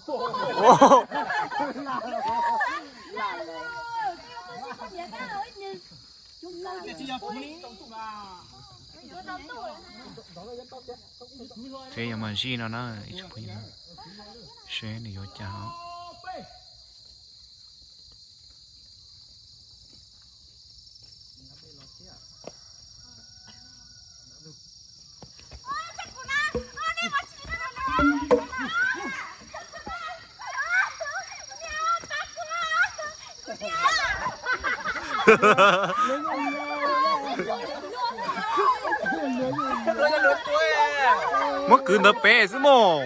Tsev yog mas zij no na, ib tsoom phooj ywg, seb nws yuav cas. Muab kwv ntawd pem xwb mog.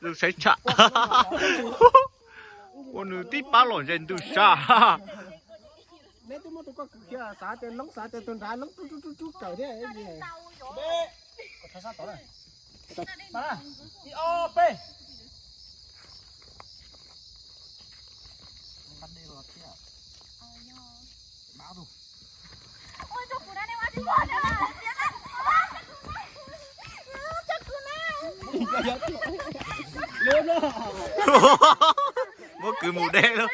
Zoo saib tsham. Ua nws tib pab los ze ntws sab. Neb twb muab tus koj kwv khiav xav tias loob xav tias tus nrad loob rub rub rub rub kawm thiab. Muab kwv mus deb lawm.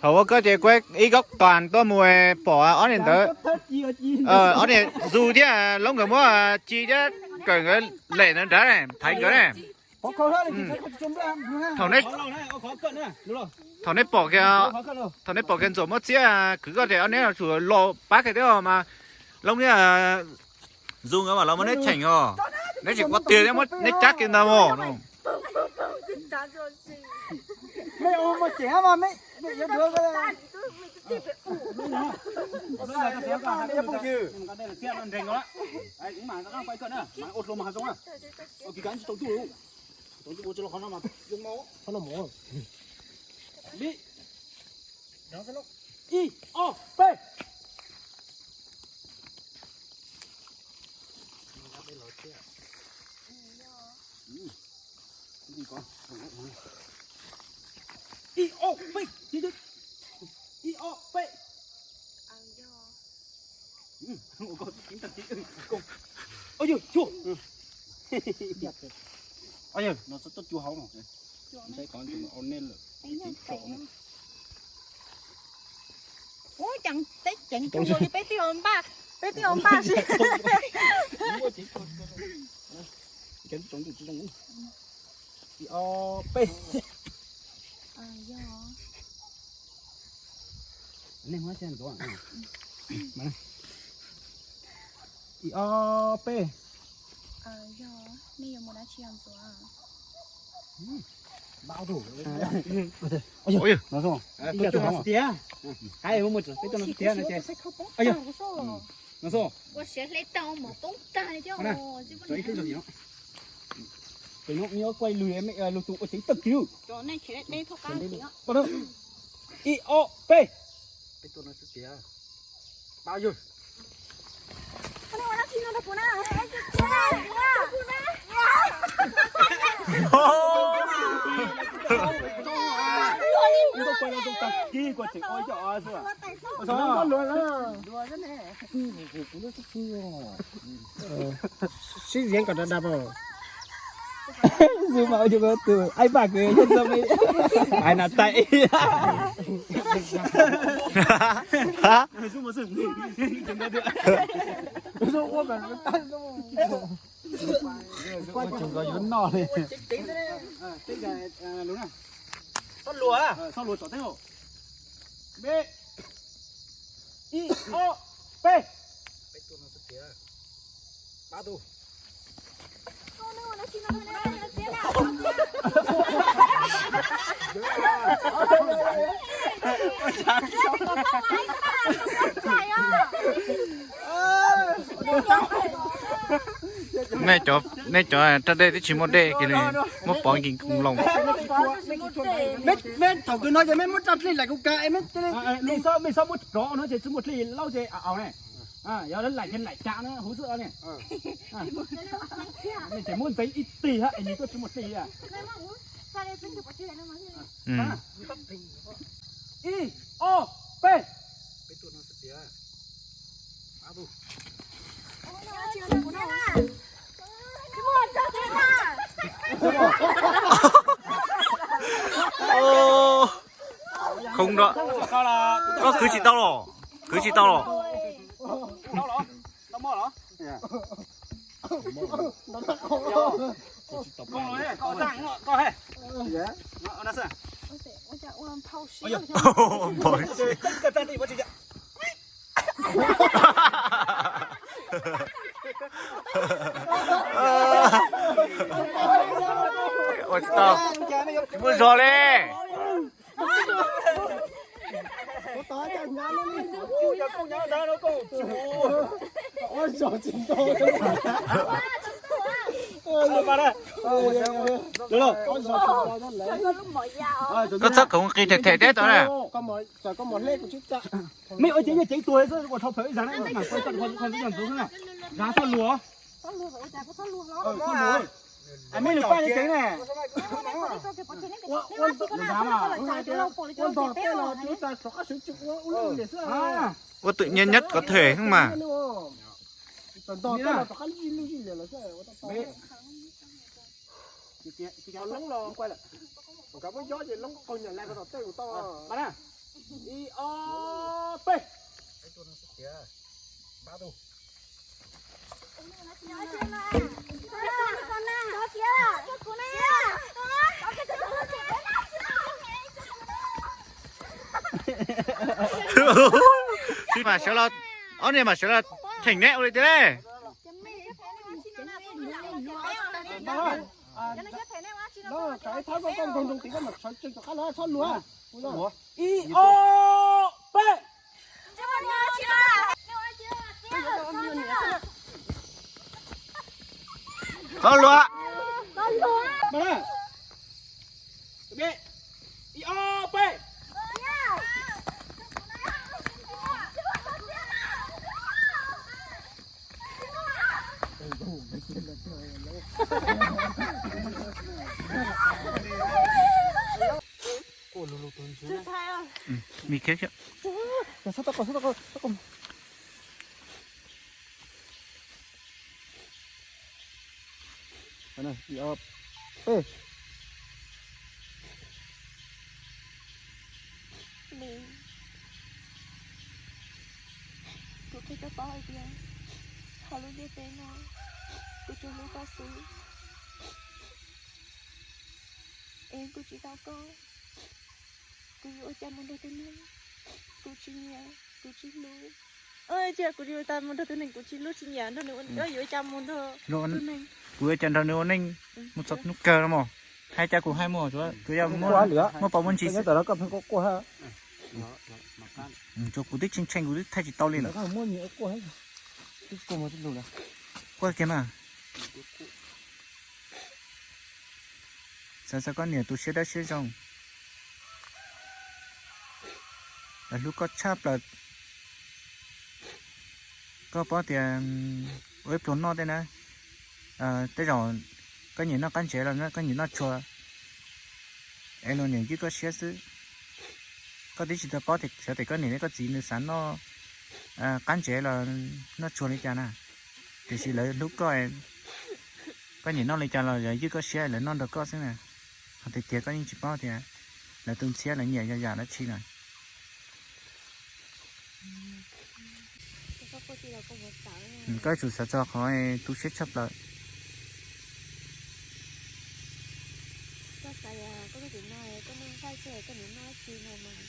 Thaum ua koj ces kuv ib gab tas tuaj mus pom ob niag ntawd, ob niag Zus thiab Loob nkawd muab ci thiab kawm nkawd lem ntawd nrad, thaiv nkawd ne. Thaum neb pom kiag, thaum neb pom kiag Ntxuam muab txiab kwv koj ces ob neb tsum los pab kiag thiab mas Loob thiab Zus nkawd mas los muab neb cheem os. Neb tsis quav tiag thiab muab neb cab kiag ntag mog. Ib, ob, peb. Ib, ob, peb. Ib, ob, peb. Ua koj tib tag tib. Ua yog, ua yog, no txhob tuaj cua hauv no. Saib qhov ntawd au nej lawm. Ub, ceev teb ceev tug li peb twb ua npaj, peb twb ua npaj si. Ib, ob, peb. Nej muab txiab ntxuav. Ib, ob, peb. Nej yuav mus dab tsi ntxuav? Ua siav hle tau mov poob tag li thiab. Tus no nyob quaj lwg, lwg tus ua tsev tawg kiag. Ib, ob, peb. Sib ziv kom dab dab os. Zus mas ua rau koj tus aib paj kws yog txoj me aib nas tais. Ua tseem nkaus yuav noj li. Txhob luag, txhob luag tsom teeb os. Peb, ib, ob, peb. Nej cov, nej cov raj dej twb tsis muaj dej kiag li, muab pov nkees koos loos. Meb thaum kws no ces meb muab raj dlej laim kuv kav es meb, mej txhob muab rov no ces tsis muaj dlej laub ces au ne. Yog laim ces laim kav na huv xwb ne. Mej tseem muab ntxeev ib tig hab es nws tuaj tsis muaj dlej. Ib, ob, peb. Khoob, koj khwv tsis tau los, khwv tsis tau los. Ua tsis tau, tsis muaj zog li. Koj txhob khoov qis them them thiab tau na. Mej ua ceev ceev tuag xwb ua rho plhawv ib zag na, mas kuv tso rho ntxuv xwb na. Zag txhob luag, txhob luag. Mej nws paj li ceev ne. Ua ntog tej los rov qab sawv tsees ua ua luj li xwb. Ua twm nyias nyob qhov them xwb mas. Ib, ob, peb. Tsis mas sawv los, ob niag mas sawv los theem neb ua li tiag le. Ib, ob, peb. Txhob luag. Ib, ob, peb. Kuv qhia koj paub hais tias hauv lub ntiaj teb no kuv tsuas hlub koj xwb, es kuv tsis tau koj, kuv yuav ua cas mus nrog tus neeg kuv tsis nyiam, kuv tsis hlub? Cia kuv yuav ua cas mus nrog tus neeg kuv tsis hlub tsis nyiam, nrog nws yuav ua cas mus nrog tus neeg? Kuv yuav ua cas nrog nws ua neej mus txog hnub kawg no mog? Hais cas kuv hais mus, kuv yog muaj pov muaj ntsis xwb. Kuv twb tshee tshee kuv twb thaij tsis tau li lawm. Quaj kiag mas. Xav txog koj niam tu siab dawb siab zoo, lawv hlub koj tshaj plaws. Koj paub tias ua ib pluag noj tej na, tej zaum koj nyiam noj qab ntsev los koj nyiam noj tshua, es luag niam ywj koj siab xwb. Koj twb tsis tau paub tias xyov tias koj niam thiab koj txiv nws xav noj qab ntsev los noj tshua li cas na, tiam sis lawv hlub koj, koj nyiam noj li cas los lawv ywj koj siab lawv noj nrog koj xwb na. Ho tiag tiag koj yeej tsis paub tias lawv tu ntxhiab lawv nyiam yam dab tsi na. Koj tsum xav txog qhov tu siab tshaj plaws. Koj niam noj tsi no mas.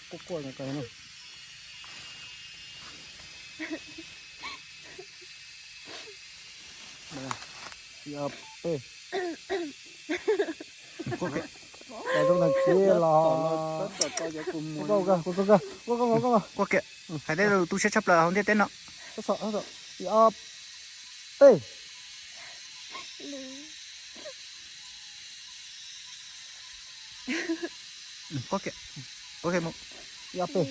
Quaj quaj no. Ib ob peb. Los zoo tag kis los. Quaj kiag, hais tias tu siab tshaj plaws hauv ntiaj teb no. Ib ob peb. Quaj kiag, quaj kiag mus. Ib ob peb.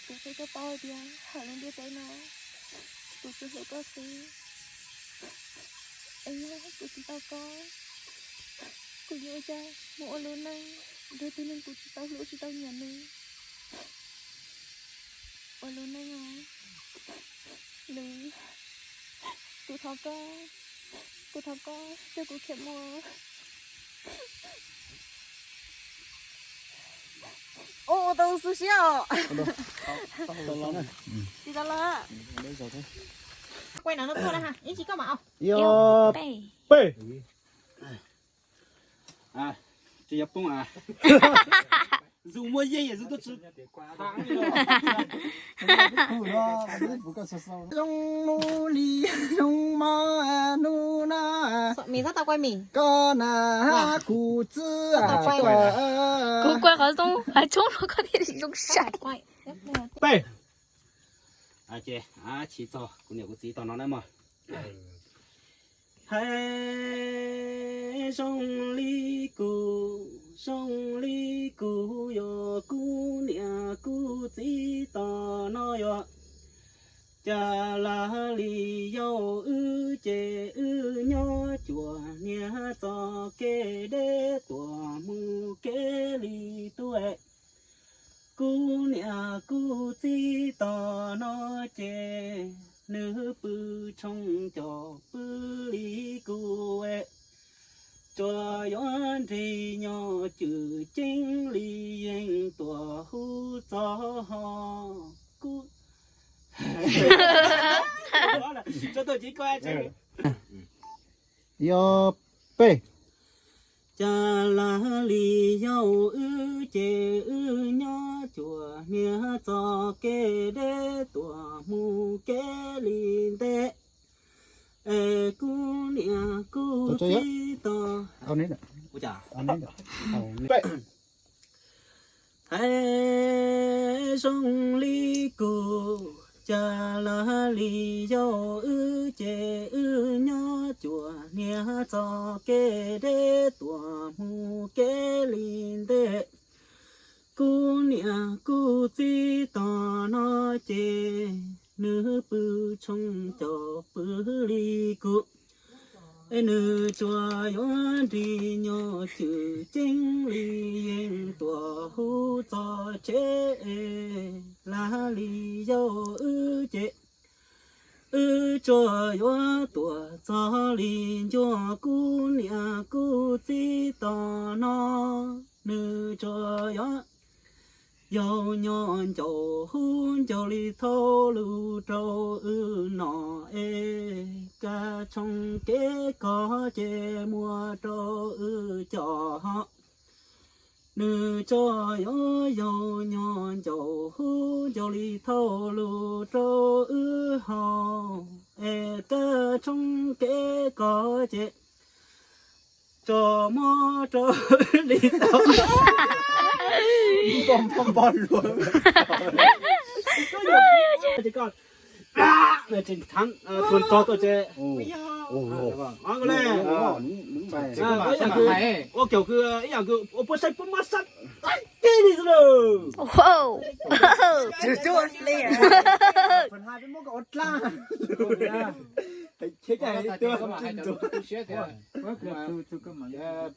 Kuv qhia koj paub tias hauv lub ntiaj teb no, kuv tsuas hlub koj xwb. Es yog kuv tsis tau koj, kuv yuav ua cas mus ua lub neej nrog tus neeg kuv tsis tau hlub tsis tau nyiam no? Ua lub neej os, Lwm. Kuv thov koj, kuv thov koj coj kuv khiav mus. Ua tau xu siab os. Tsis tau los. Ib tsis koj mas. Ib ob peb. Tsis yog poob a. Zoo muaj yeej zoo tuaj tsis. Zoo nub li zoo mab nub na. Koj na kuv txwb. Kuv kuaj qhov zoo hais tshoob no koj thiaj li zoo sai. Peb. Ces tsis txog kuv niam kuv txiv tog no na mog. Hais zoo li kuv, zoo li kuv yog kuv niam kuv txiv tog no yog cas lag li yau wb ces wb nyob cuag niag txoj kev deb tuaj mus kev li tuaj. Kuv niam kuv txiv tog no ces nws pw tshoo caum pw li kuv, tsuas yuav nrig nyob cwm ceeb li yeej tuaj hu txog ho kuv. Yog peb. Cas lag li yau wb ces wb nyob cuag niag txoj kev deb tuaj mus kev li ntej. Es kuv niam kuv txiv tog hais zoo li kuv, cas lag li yau wb ces wb nyob cuag niag txoj kev deb tuaj mus kev li ntej. Kuv niam kuv txiv tog no ces nws pw tshoo caum pw li kuv, es nws tsuas yuav nrig nyob cwm ceeb li yeej tuaj hu txog tsev. Lag li yau wb ces wb tsuas yuav tuaj txog li ncua kuv niam kuv txiv tog no, nws tsuas yuav yau nyob ncaus hu ncaus li thauj lus rau wb no es kab tshoo kev koj ces muab rau wb coj ho. Nws tsuas yuav yau nyob ncaus hu ncaus li thauj lus rau wb haus es kab tshoo kev koj ces tso mob rau li tau. Npog npog npog luag. Tseem thab tuaj tsev. Ua caum kws ib yam kws ua puab saib puab mab sab tib li xwb lawm.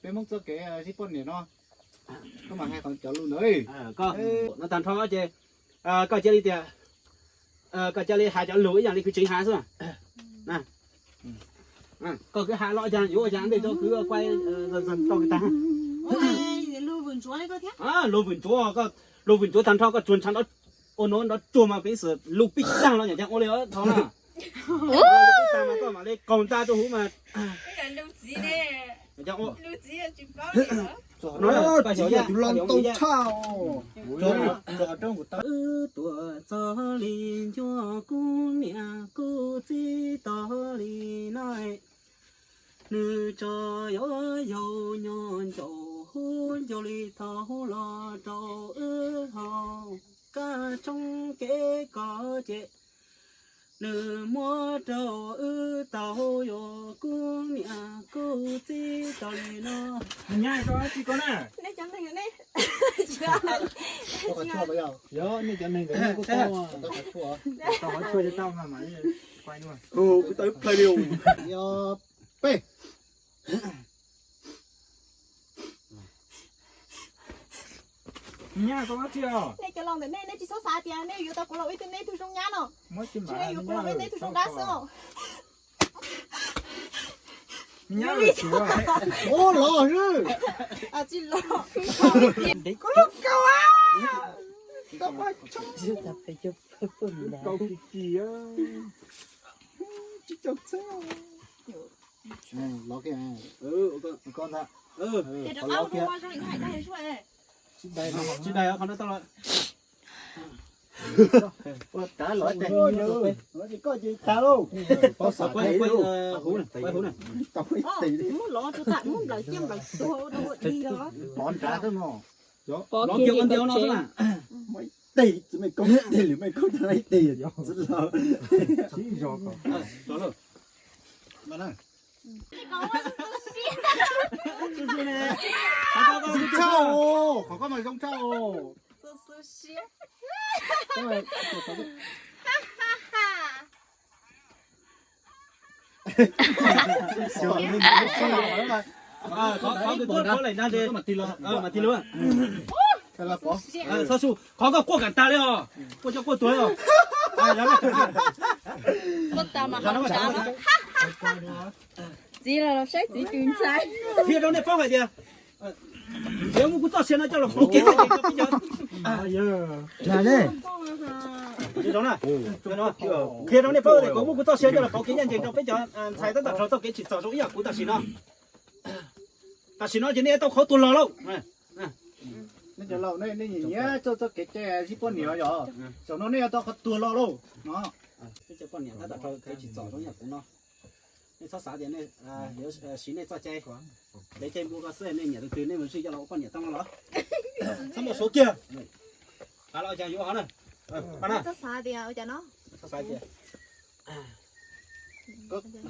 Peb Hmoob txoj kev sib poj niam no, koj mam hais qhov cov lus ntawd. No tag nrho ces koj cia li tias, koj cia li hais cov lus ib yam li kwv tsev hais xwb. Koj kwv ha los cas yuav ua cas ntej tso kwv quay zog zog tau kwv tag. Luag vwm ntsuav, luag vwm ntsuav tag nrho koj tsuag ntshav ua nuav nrov tsuag mas peev xwm lug pij tag los nyam cas ua li dhau na. Pij tag mas koj mam li qaug ntaj rau huv mas. Txiv yog tus loj ntau tshaj. Wb tuaj txog li ncuag kuv niam kuv txiv tau li no. Nws tso yuav yau nyob ncaus huv ncaus li thaum los rau wb haus kab tshoob kev kos ces nws muab rau wb tau yuav kuv niam kuv txiv tau li no. Nyab, koj tsis koj na. Yog nej cov neeg ntawd kuj tau, tau qhov tshuaj tau mas mas quay dua. Kuv tau ib plhaw li. Yog peb. Nyab, koj tsis. Nej cov laus ntawm nej, nej tsis txhob xav tias nej yuav tau kuv los ua ib tug, nej tug zoo nyab no. Tsis, nej yuav kuv los ua nej tug zoo dab xwb os. Ua los, tsis los. Kuv lub kaus. Tsis tau txheb. Los kiag, ua koj ntag. Tsis dai, tsis dai qhov no tau los. Ua tag los tes. Koj ces tag lauj. Pov xav quay huv na, quay huv na. Muab los rau tam muab nplawm ciaj nplawm tuag ua rau ua dig os. Pov nrad xwb no. Los kiag ua ntiav no xwb na. Muab ib teg, txwv mej koob ib teg, lwm mej koob tag ib teg, txwv los. Sib zog ko. Tshaj os, qhov koj mas zoo tshaj os. Qhov kws tuaj pov lem na, mas tig los. Qhov koj quaj kam tag li os, quaj coj quaj tuag li os. Txiv los los saib txiv tus ntxhais. Qhia rau nej paub hais tias, txiv muab kuv txoj sia no coj los pauv kev ncaj ncees rau peb cov. Qhia rau nej paub tias kuv muab kuv txoj sia coj los pauv kev ncaj ncees rau peb cov ntxhais tab tom raug txoj kev tsim txom zoo ib yam kuv tam sim no. Tam sim no ces nej tau qhov tuag los lauj. Nej cov laus, nej nyiam nyiam txoj, txoj kev cai zij poj niam yog, zaum no nej yuav tau qhov tuag los lauj no. Peb cov poj niam tab tom raug kev tsim txom zoo ib yam kuv no. Nej txhob xav tias nej yuav siv nej txoj cai, kev cai npua ko xwb nej nyiam tus twg nej mus zij coj los ua poj niam tau no los? Txhob muaj suav kiag. Qab los cas yuav hov na. Txhob xav tias ua cas no.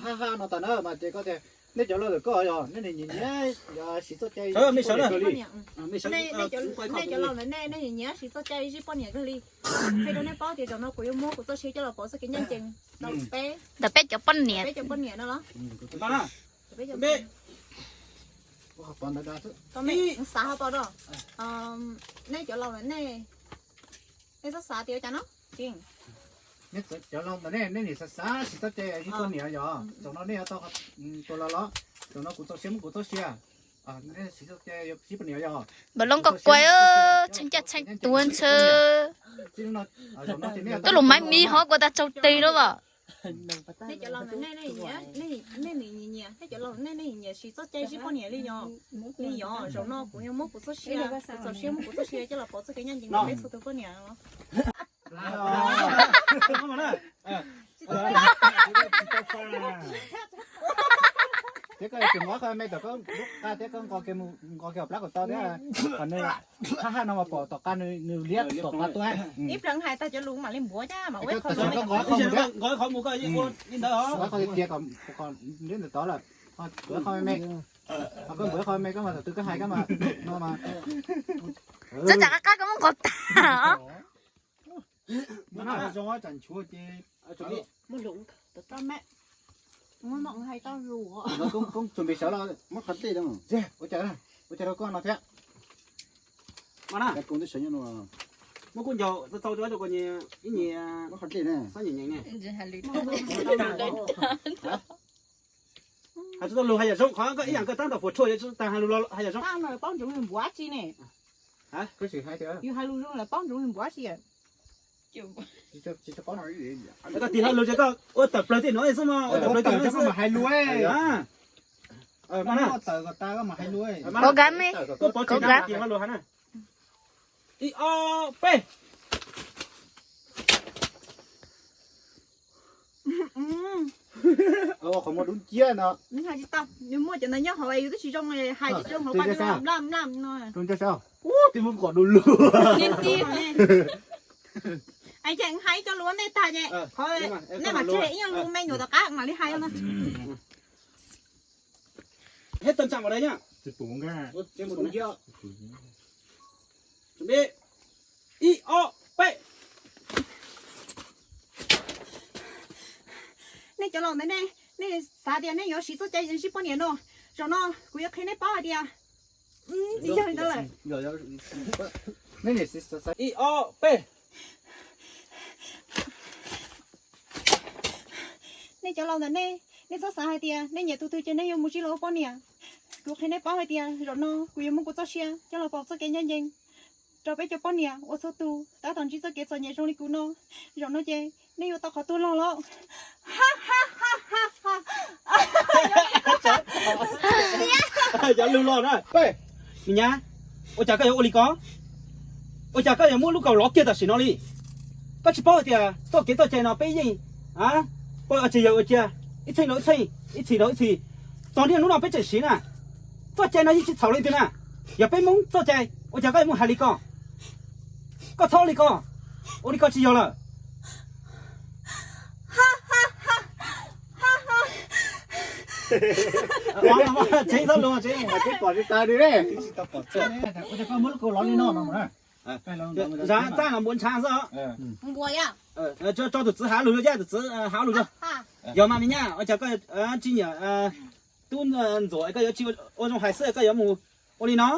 Hab hab no tas na mas ces koj tias nej cov laus ntawm koj yog nej nyiam nyiam siv txoj cai, nej cov laus ntawm nej, nej nyiam nyiam siv txoj cai zij poj niam kawg li. Qhia rau nej paub tias zaum no kuv yuav muab kuv txoj sia coj los pauv txoj kev ncaj ncees rau peb, ntawm peb cov poj niam, peb cov poj niam no los. Xav hov pom rau, nej cov laus ntawm nej, nej txhob xav tias ua cas no. Cov laus ntawm nej, nej nim xav xav siv txoj cai zij poj niam yog, zaum no nej yuav tau tuag los los. Zaum no kuv txoj sia muab kuv txoj sia, nej siv txoj cai zij poj niam yog. Npawg Loob koj kuai, txheej caj txheej tuag ntshe. Tuaj lus maiv miv hov kuas tas tsaug tes lawm as. Nej cov laus ntawm nej, nej nim nyiam nyiam, nej cov laus ntawm nej, nej nyiam nyiam siv txoj cai zij poj niam li yog, li yog zaum no kuv yuav muab kuv txoj sia, kuv txoj sia muab kuv txoj sia coj los pauv txoj kev ncaj ncees rau peb txhua tus poj niam. Thiab koj tseem muab qhov me tom koj lub qa thiab koj nqo kiag mus nqo kiag hauv plab kom tau thiab, qhov nws haj haj no mas pom tom qa nws liab tom qa tuaj. Ib pleev hais tag cov lus mam li npuav thiab mas ua qhov mus, nqo qhov mus koj yeej ua li ntawd os. Qhov tias kom liab ntawm tod lawm, npuav qhov me me, koj npuav qhov me me koj mas thaum twg koj hais koj mas no mas. Txhob tsam qab qab koj muab nqos tag. Koob tsuas npe sawv los muab qhov dej, ua cas, ua cas rau koj no thiab. Muab kuj ncaus txau txau rau kuv nyias ib nyias, muab qhov dej na. Xob nyeem nyeem ne. Hais tsis tau lus hais yam zoo, qhov koj ib yam koj tab tom fuam tshuaj, tsis tas hais lus los hais yam zoo. Paub ntsoov yus npav tsi ne? Yus hais lus zoo lawm paub ntsoov yus npav tsi. Koj tig hlo lus ces koj ua tawm plaws tim no xwb mog, ua tawm plaws tim no xwb. Hais lus. Cố gắng đi. Koj pov tseg, tig hlo lus hais na. Ib ob peb. Qhov muag dub nciab no. Hais tsis tau, yus muaj cov ntawd nyob hauv es yus twb tsis zoo, hais tsis zoo hauv pas mlaj mlaj no. Twb muab kom du lug. Ais, ces hais cov lus nej tag ces qhov nej mam tseg ib nyuag lus me nyuam tom qab mam li hais no. Hết tâm trạng vào đây nhá. Chuẩn bị. Ib ob peb. Nej cov laus ntawd ne, nej xav tias nej yuav siv txoj cai sib poj niam no. Zaum no kuv yuav qhia nej paub hais tias tsis yog li ntawd lawm. Ib ob peb. Nej cov laus ntawm nej, nej txhob xav hais tias nej nyiam tus twg ces nej yuav mus sib los ua poj niam. Kuv qhia nej paub hais tias zaum no kuv yuav muab kuv txoj sia coj los pauv txoj kev ncaj ncees rau peb cov poj niam uas txhua tus tab tom ntsib txoj kev txom nyem zoo li kuv no. Zaum no ces nej yuav tau qhov tuag log lawm. Cov lus los na. Me nyab, ua cas koj yuav ua li ko? Ua cas koj yuav muab lub kaus lov kiag tam sim no li? Koj tsis paub hais tias txoj kev txoj cai no peb yeej ua tsis yog ua cia, ib txheej rau ib txheej, ib txhis rau ib txhis, txog niaj hnub no peb tseem siv na. Txoj cai no yeej tsis txhaum leej twg na. Yog peb Hmoob txoj cai, ua cas koj yuav mus hais li ko? Koj txhob ua li ko, ua li ko tsis yog lawm. Tsev txhob luag, tsev pom tsis tas li. Ua cas koj muab lub kaus lov li no no na? Txaj los npua ntshav xwb. Tso tus txwv hais lus, tus txwv hais lus. Yog mas me nyab, ua cas koj tsis nyiam tub ntxuam, koj yuav tsis ua zoo hais xwb koj yuav mus ua li no?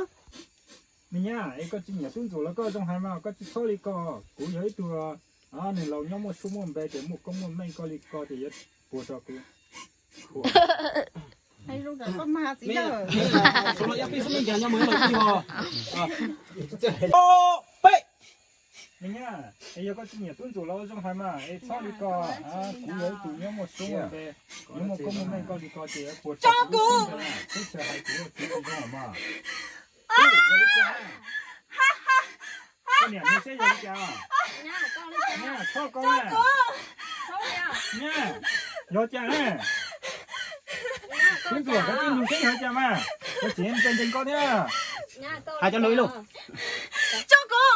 Me nyab, es koj tsis nyiam tub ntxuam los koj zoo hais mas koj tsis txhob li ko. Kuv yog ib tug neeg laus nyob muaj suab muaj npe ces muaj koob muaj meej, koj li ko ces yuav puas tau kuv. Me nyab, es yog koj tsis nyiam tub ntxuam los zoo hais mas es txhob li ko. Kuv yog ib tug nyob muaj suab muaj npe, nyob muaj koob muaj meej, koj li ko ces yuav puas tau kuv. Teb chaws hais kuv ua txiv zoo mas. Koj niam nug seb yog li cas? Nyab, txhob koj na. Nyab, yog cas na? Tub ntxuam, koj tsis nug seb yog li cas mas. Koj tseem ntseeg ntseeg koj thiab. Hais cov lus ib lus. Tso kuv,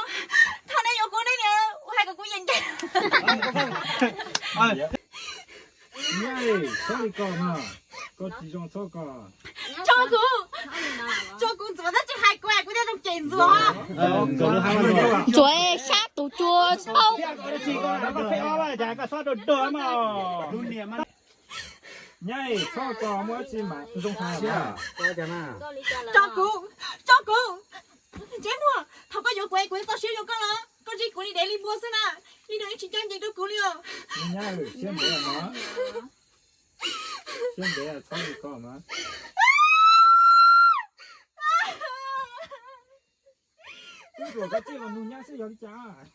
thov nej yuav kuv, nej niam ua hais kom kuv yeem nkeeg. Nyab, txhob li ko mas, koj tsis zoo txhob ko. Tso kuv, tso kuv ntxuav tab tsis hais kuv, kuv thiaj zoo cem ntxuav. Ntxuav sab tus cua paub. Nyab, txhob ko, muaj dab tsi mas zoo hais. Tso kuv, tso kuv. Ntsej muag, thaum koj yuav kuv es kuv txoj sia yuav koj los koj ntsib kuv li dev li npua xwb na, li no yeej tsis ncaj ncees rau kuv li os. Nyab, siab ntev mas, siab ntev txhob li ko mas. Tub ntxuam, koj tsis los nug nyab seb yog li cas.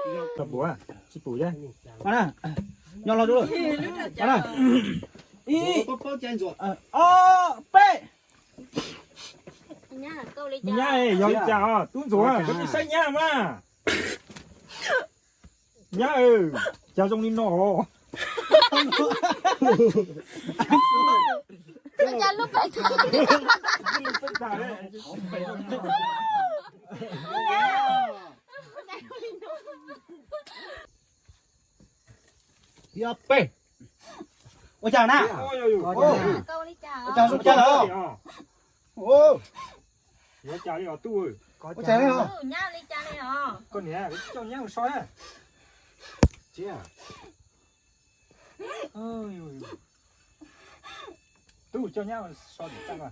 Tsis pum, tsis pum. Nyob los, ib, ob, peb. Nyab, yog li cas os? Tub ntxuam, koj tsis saib nyab mas. Nyab, cas zoo li no? Ib ob peb. Ua cas na? Ua cas zoo cas lawm? Ua cas li os tub? Ua cas li os? Koj niam, coj nyab mus so na. Tub, coj nyab mus so tim txaj ko.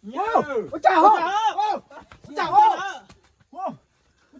Ua cas, ua cas, ua cas, ua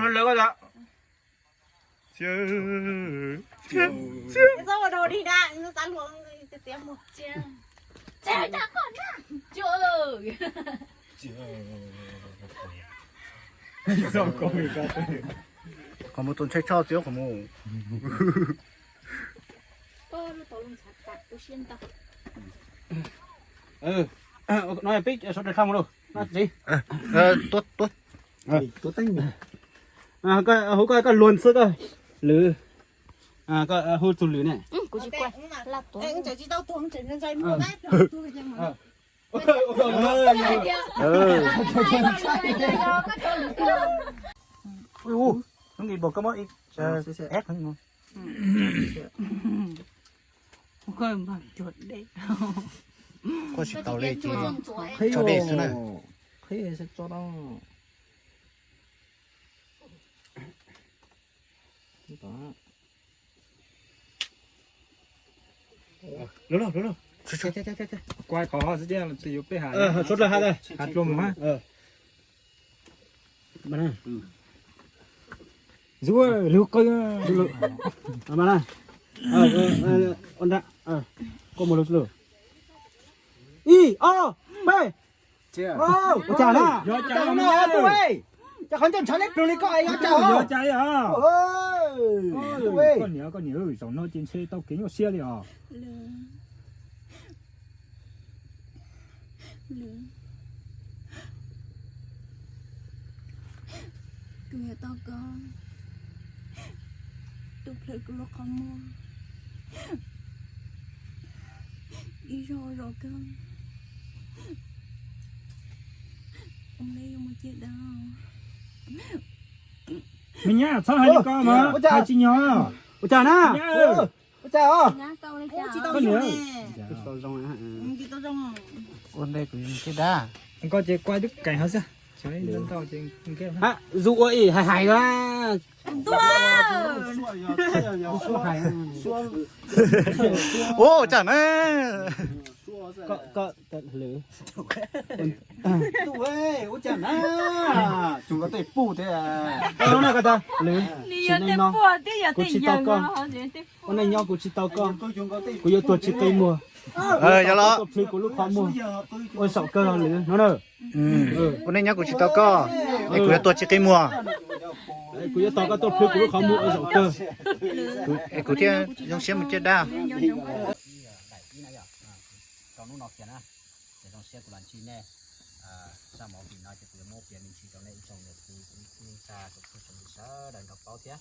mus lawv ko. Qhov mus tus ntshai tshoj txiv qhov mus. No peb sawv daws dhau mus lauj, no txiv. Tuab, tuab. Hu koj, koj luag xwb koj lwm. Koj hu txug lwm ne. Koj tsis tau li ces tso dej xwb na. Zuag lug qw. Ib, ob, peb. Ua cas na? Cas qhov ncauj ntshav neb plws li koj es ua cas os? Koj niam, koj niam, zaum no ces ntshe tau kev nyuaj siab li os. Kuv yuav tau koj tus plhws kuv lub qhov muag ib zaug zov kawg. Ua li yuav mus ces dab. Me nyab txhob hais li ko mas, hais tsis nyog. Ua cas na? Ua cas os? Koj niam, tsis tau zoo. Ua ntej kuv yug caj dab. Koj ces kuaj twb keem hov xwb. Hab, zuj ua ib hais hais a. Ua cas na? Koj, koj, lwm. Ua cas na? Tsuas nkaus tej puj thiab. Lwm, sim neej no kuv tsis tau koj. Ua neej nyob kuv tsis tau koj. Kuv yuav tuag tsis qi muag. Yog los. Tuaj plhws kuv lub qhov muag ua zaum kawg lwm no na. Ua neej nyob kuv tsis tau koj, es kuv yuav tuag tsis qi muag. Kuv yuav tos koj tuaj plhws kuv lub qhov muag ua zaum kawg. Es kuv thiaj zoo siab mus caj dab. Rau hnub no kiag na, ces zoo siab kuv los ntsib nej. Zaj movie no ces kuv yuav muab piav me ntsis rau nej ib tsoom niam txiv kwv tij neej tsa tsoom phooj tsoom ywg sawv daws nrog paub thiab.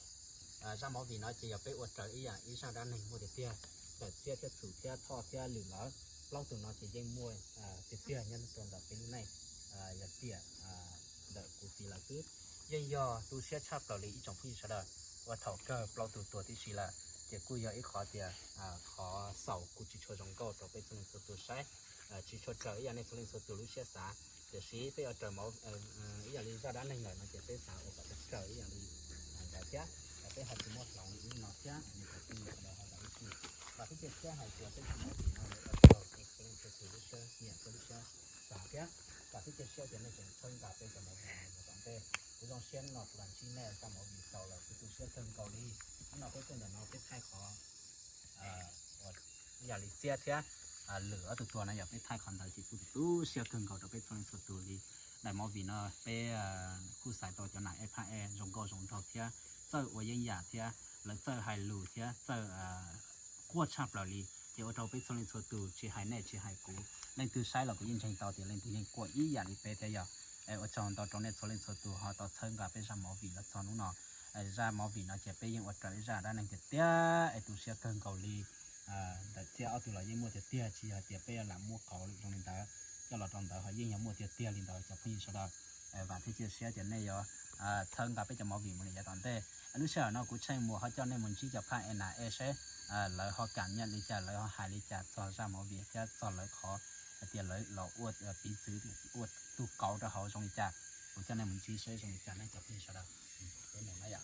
Zaj movie no ces yog peb ua raws ib yam ib zaj dab neeg muaj tiag tiag, ntawm Txiab thiab Txum thiab Thoj thiab Lwm lawv plaub tug no ces yeej muaj tiag tiag nyob rau ntawm peb lub neej. Yog tiam ntawm kuv txiv lawv xwb, yeej yog tu siab tshaj plaws li ib tsoom phooj ywg sawv daws, uas thaum kawg plaub tug tuag tib si lawm ces kuj yog ib qhov tias qhov xaus kuj tsis tshua zoo nkauj rau peb txhua leej txhua tus saib, tsis tshua raws ib yam nej txhua leej txhua tus lub siab xav. Tiam sis peb ua raws ib yam li zaj dab neeg lawm no ces peb xav ua kom tau raws ib yam li ntawd thiab. Peb ho tsis muab hloov li no thiab, kom peb ua kom tau ib txhia. Vam thiab cia siab hais tias peb zaj movie no yuav ua rau txhua leej txhua tus lub siab nyiam thiab lub siab xav thiab. Vam thiab cia siab tias nej tseem txhawb nqa peb cov movie no mus tom ntej. Kuv zoo siab hnub no kuv los ntsib nej zaj movie xaus lawm kuv tu siab kawg nkaus li. Hnub no peb tuaj ntawm no peb thaij qhov ib yam li Txiab thiab Lwm ob tug tuag no yog peb thaij qhov ntawd ces kuj tu siab kawg nkaus rau peb txhua leej txhua tus li. Daim movie no peb kuj xaiv tau cov nam ej phab ej zoo nkauj zoo nraug thiab txawj ua yeeb yam thiab lawv txawj hais lus thiab txawj quaj tshaj plaws li. Ces ua rau peb txhua leej txhua tus tsis hais nej tsis hais kuv, leej twg saib los kuv yeej ntseeg tau tias leej twg yeej quaj ib yam li peb thiab yog. Es ua tsaug ntau rau nej txhua leej txhua tus ho tau txhawb nqa peb zaj movie los txog hnub no. Zaj movie no ces peb yeej ua raws ib zaj dab neeg tiag tiag es tu siab kawg nkaus li. Ntawm Txiab ob tug los yeej muaj tiag tiag, tsis yog tias peb lam muab qauv zoo li ntawd coj los rau ntawd, ho yeej yog muaj tiag tiag li ntawd cov phooj ywg sawv daws. Vam thiab cia siab tias nej yuav txhawb nqa peb cov movie mus li yav tom ntej. Lub sij hawm no kuv Tsheej Muas ho coj nej mus ntsib cov phaj es nas ej seb lawv ho kam nyiaj li cas, lawv ho hais li cas txog zaj movie thiab txog lawv qhov hais tias lawv los ua piv txwv ua tus qauv rau hauv zoo li cas. Kuv coj nej mus ntsib seb zoo li cas ne cov phooj ywg sawv daws. Peb mus na yom.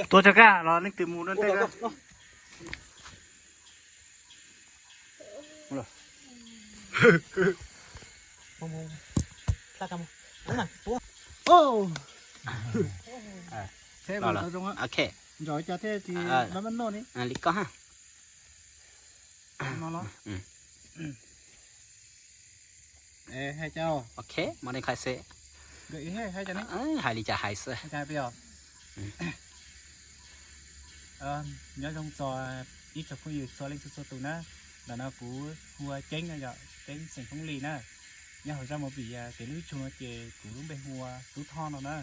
Tuaj tso kaj los leej twg mus rau ntej. Ok. Nrog cas thiaj tsis noj noj ni. Li koj ha. Ok, mam li khai xwb. Hais li cas hais xwb. Nyob zoo txog ib tsoom phooj ywg txhua leej txhua txhua tus na. Ntawm no kuv hu ua Ceeb no yom, Ceeb xeem Hmoob Lis na. Nyob hauv zaj movie Kev Hlub Ib Tsug no ces kuv lub npe hu ua Tub Thoj no na.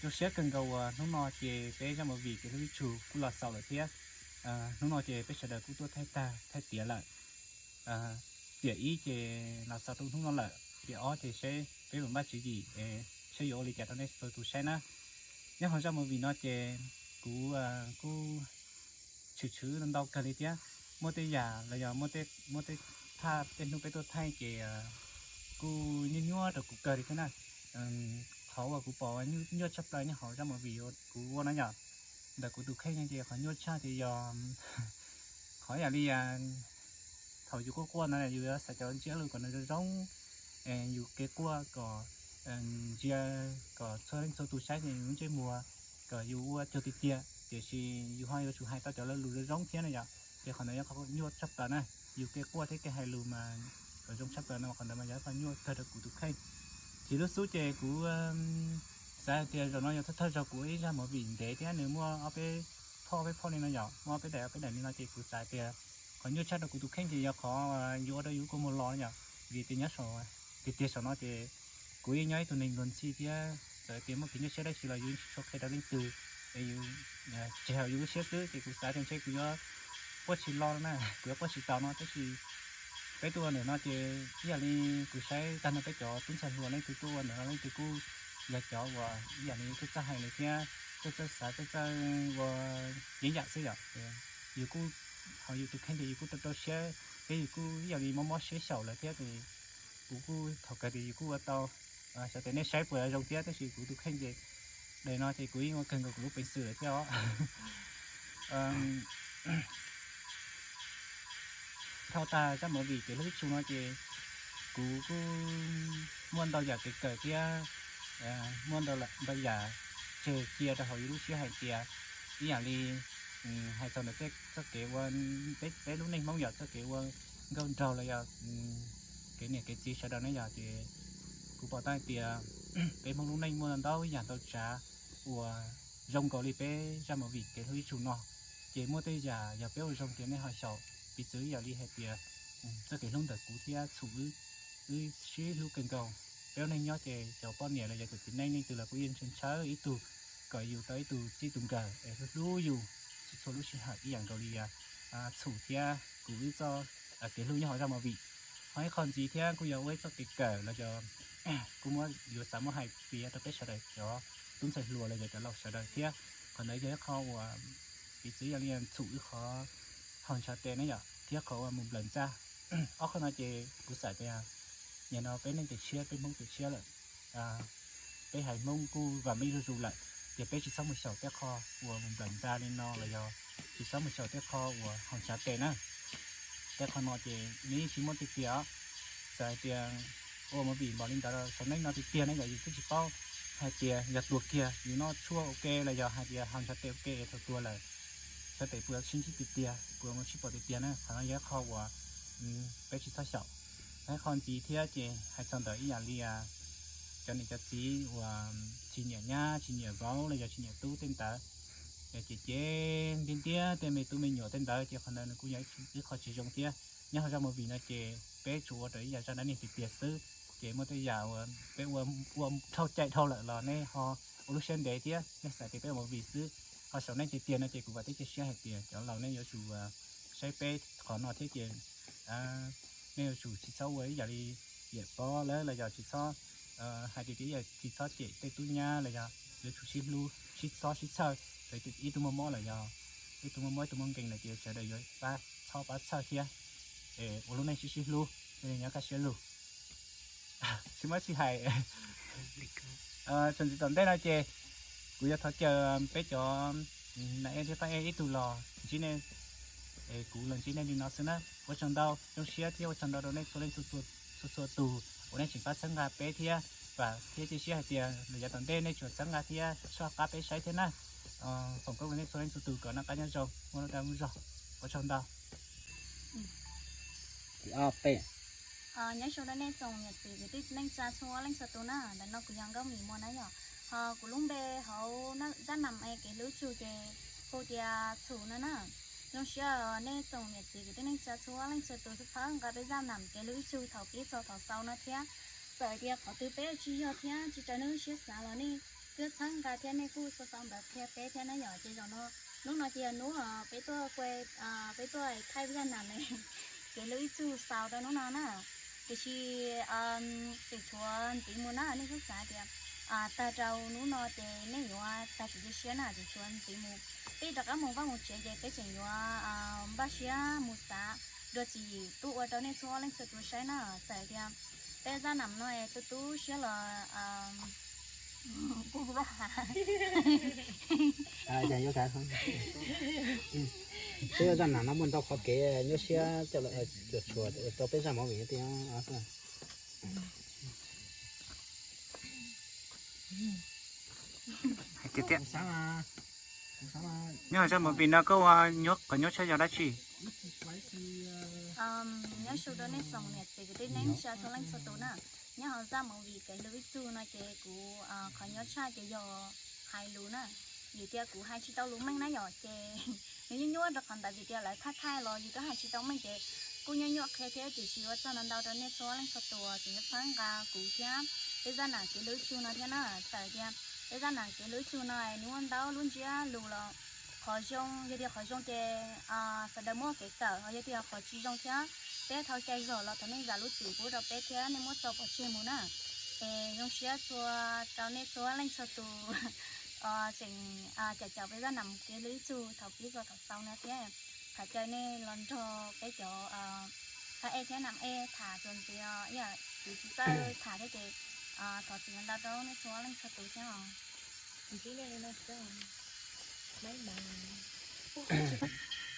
Zoo siab kawg nkaus uas hnub no ces peb zaj movie Kev Hlub Ib Tsug kuj los xaus lawm thiab. Hnub no ces peb sawv daws kuj tuaj thaij tag thaij tiav lawm. Tiam ib ces los txog rau hnub no lawm, tiam ob ces seb peb mam npaj tswv yim es seb yuav ua li cas rau nej txhua tus saib na. Nyob hauv zaj movie no ces kuv kuj tshwm tshwm ntau kawg li thiab. Muaj tej yam los yog muaj tej thaj tej hnub peb tuaj thaij ces kuj nyuaj nyuaj rau kuv kawg li thiab na. Qhov uas kuv pom nyuaj tshaj plaws nyob hauv zaj movie kuv ua no yom, ntawm kuv tus kheej ces qhov nyuaj tshaj ces yog qhov yam li thaum yus quaj quaj no yus yuav xav cov ntsiab lus kom nws zoo zoo, yus kev quaj kom ntsia kom txhua leej txhua tus saib ces yus lub ntsej muag kom yus ua cuag tiag tiag, tiam sis yus ho yuav tsum hais tau cov lus zoo zoo thiab na yom. Ces qhov ntawd yog qhov nyuaj tshaj plaws na, yus kev quaj thiab kev hais lus mas kom zoo tshaj plaws no qhov ntawd mas yog qhov nyuaj kawg rau kuv tus kheej. Ces lub xub ces kuv xav tias zaum no yog thawj thawj zaug kuv ua ib zaj movie ntev thiab nws muaj ob peb phoj peb phoj li no yom, muaj ob peb daim ob peb daim li no ces kuv xav tias qhov nyuaj tshaj rau kuv tus kheej ces yog qhov yus ua rau yus kua muag los yom, vim tias nyob tiag tiag saum no ces kuv yeej nyob ib tug neeg luag ntxhi thiab txawm tias muaj kev nyuaj siab dab tsi los yus tsis tshua qhia rau leej twg, es yus tseg hauv yus lub siab xwb ces kuv xav tias ntshe kuv yuav quaj tsis los no na, kuv yuav quaj tsis tau no tab sis peb tuaj ua ntawm no ces ib yam li kuv saib tag nrho peb cov tub ntxhais hluas leej twg tuaj ua ntawm no leej twg kuj yog cov uas ib yam li txawj txawj hais lus thiab txawj txawj xav txawj txawj ua yeeb yam xwb yom. Yus kuj, ho yus tus kheej ces yus kuj rau rau siab thiab yus kuj ib yam li mob mob siab xyaum lawm thiab ces kuv kuj thov kawg tias yus kuj ua tau. Xyov tias nej saib puas zoo thiab tab sis kuv tus kheej ces daim no ces kuv yeej ua kawg nkaus kuv lub peev xwm lawm thiab os. Dhau tag zaj movie Kev Hlub Ib Tsu no ces kuv kuj muaj ntau yam kev kawm thiab muaj ntau yam tseg cia rau hauv yus lub siab hais tias ib yam li hais txog ntawm txoj kev ua peb lub neej Hmoob yom, txoj kev ua nkauj nraug los yog kev niam kev txiv sawv daws ne yom, ces kuv pom tau hais tias peb Hmoob lub neej muaj ntau yam ntau tsav uas zoo nkaus li peb zaj movie Kev Hlub Ib Tsu no. Ces muaj tej yam yog peb ua zoo ces nej ho xyaum, piv txwv yam li hais tias txoj kev hlub ntawm kuv thiab Txhum wb sib hlub kawg nkaus. Peb ua neej nyob ces cov poj niam los yog cov txiv neej leej twg los kuj yeej ntshaw ntshaw ib tug kom yus tau ib tug txij tus nkawm es hlub hlub yus txhua txhua lub sij hawm ib yam nkaus li Txhum thiab kuv wb txoj kev hlub nyob hauv zaj movie. Ho ib qho ntxiv thiab kuj yog ua ib txoj kev kawm los yog kuj muab yuav xav muab hais piav rau peb sawv daws cov tub ntxhais hluas los yog cov laus sawv daws thiab. Qhov ntawd yog ib qho uas piv txwv yog li Txhum wb qhov haus ntshav tes ne yom thiab qhov uas mus nplawm ntxa. Ob qho no ces kuv xav tias nim no peb neej ces tshiab, peb Hmoob ces tshiab lawm. Peb haiv Hmoob kuj vam meej zuj zus lawm, ces peb tsis txhob mus xyaum tej qho uas mus nplawm ntxa li no los yog tsis txhob mus xyaum tej qho uas haus ntshav tes na. Tej qho no ces nws yeej tsis muaj tiag tiag os. Txawm hais tias ua movie npaum li ntawd los saum neej no tiag tiag ne yom, yus twb tsis paub hais tias yog tuag kiag yus noj tshuaj ua ke los yog hais tias haus ntshav tes ua ke es thaum tuag lawm ntshav tes puas sib ntsib tiag tiag, puas mus sib pom tiag tiag na. Qhov no yog ib qho uas peb tsis txhob xyaum. Ib qho ntxiv thiab ces hais txog ntawm ib yam li cov niam cov txiv uas tsis nyiam nyab tsis nyiam vauv los yog tsis nyiam tub tej ntawd, ces ces ntiab ntiab tej me tub me nyuam tej ntawd ces qhov ntawd nws kuj yog ib qho tsis zoo thiab. Nyob hauv zaj movie no ces peb tsuas ua raws ib yam zaj dab neeg tiag tiag xwb, ces muaj tej yam uas peb ua dhau cai dhau lawm los nej ho ua lub siab ntev thiab nej xav tias peb ua movie xwb. Ho saum neej tiag tiag no ces kuv vam thiab cia siab hais tias cov laus nej yuav tsum saib peb qhov no thiab ces nej yuav tsum tsis txhob ua ib yam li yawm pob lawv los yog tsis txhob hais tias ib yam tsis txhob cem tej tub nyab los yog yuav tsum sib hlub sib txhob sib txhawj, ib tug muaj mob los yog ib tug muaj mob ib tug muaj nkeeg lawm ces sawv daws yuav pab txhob pab txhawj thiab ua lub neej sib sib hlub, nyob kaj siab lug. Tsis muaj tsis hais. Txuas ntxiv tom ntej no ces kuv yuav thov caw peb cov nas ej thiab pab ej ib tug los ntsib nej, kuv los ntsib nej li no xwb na. Ua tsaug ntau, zoo siab thiab ua tsaug ntau rau nej txhua leej txhua txhua tus uas nej tseem pab txhawb nqa peb thiab, vam thiab cia siab hais tias lwm yav tom ntej nej tsuas txhawb nqa thiab soj qab peb saib thiab na. Foom koob rau nej txhua leej txhua tus kom noj qab nyob zoo, muaj lub dag muaj zog. Ua tsaug ntau. Nyob zoo rau nej tsoom niam txiv kwv tij neej tsa txhua leej txhua tus na, ntawm no kuv yog Nkauj Mim Muas na yom. Ho kuv lub npe hauv zaj nam es Kev Hlub Ib Tsu ces hu tias Txhum no na. Zoo siab nej tsoom niam txiv kwv tij neej tsa txhua leej txhua tus txhawb nqa peb zaj nam Kev Hlub Ib Tsu thaum pib txog thaum xaus no thiab. Txawm tias qhov twg peb tsis yog thiab tsis raws nej lub siab xav los nej kuj txhawb nqa thiab nej kuj sau sau ntawv qhia peb thiab na yom. Ces zaum no, hnub no ces hnub peb tuaj, peb tuaj thaij zaj nam Kev Hlub Ib Tsu xaus rau hnub no na. Tiam sis tseem tshuav ntxiv mus na, nej txhob xav tias tag rau hnub no ces nej yuav tag tsis cia siab na, tseem tshuav ntxiv mus. Peb rov qab mus vaj mus tsev ces peb tseem yuav npaj siab mus xav dua tswv yim tuaj ua rau nej txhua leej txhua tus saib na. Txawm tias peb zaj nam no tu tu siab los kuj ua ha. Peb zaj nam no muaj ntau qhov kev nyuaj siab coj los cuam tshuam rau peb zaj movie tiag. Hais tiag tiag. Nyob zaj movie no koj ua qhov nyuaj siab yog dab tsi? Nyob zoo rau nej tsoom niam txiv kwv tij neej tsa txhua leej txhua tus na. Nyob hauv zaj movie Kev Hlub Ib Tsu no ces kuv qhov nyuaj tshaj ces yog hais lus na. Vim tias kuv hais tsis tau lus meej na yom, ces nws nyuaj nyuaj rau qhov ntawd, vim tias lawv thaij thaij los yus twb hais tsis tau meej ces kuj nyuaj nyuaj qhia thiab. Tiam sis ua tsaug ntau ntau rau nej txhua leej txhua tus tseem yuav txhawb nqa kuv thiab peb zaj nam Kev Hlub Ib Tsu no thiab na. Txawm tias peb zaj nam Kev Hlub Ib Tsu no nws muaj ntau lub ntsiab lus los qhov zoo, yog tias qhov zoo ces sawv daws muaj kev kawm, ho yog tias qhov tsis zoo thiab peb thau cai zog los thov nej zam lub txim pub rau peb thiab nej muab tso pov tseg mus na. Zoo siab txhua rau nej txhua leej txhua tus tseem caum caum peb zaj nam kev hlub ib txug thaum pib txog thaum xaus no thiab. Thov caw nej los nrog peb cov thab ej thiab nam ej tham txuas ntxiv os. Yog kuv tsis txawj tham thiab ces thov txim ntau rau nej txhua leej txhua tus thiab os.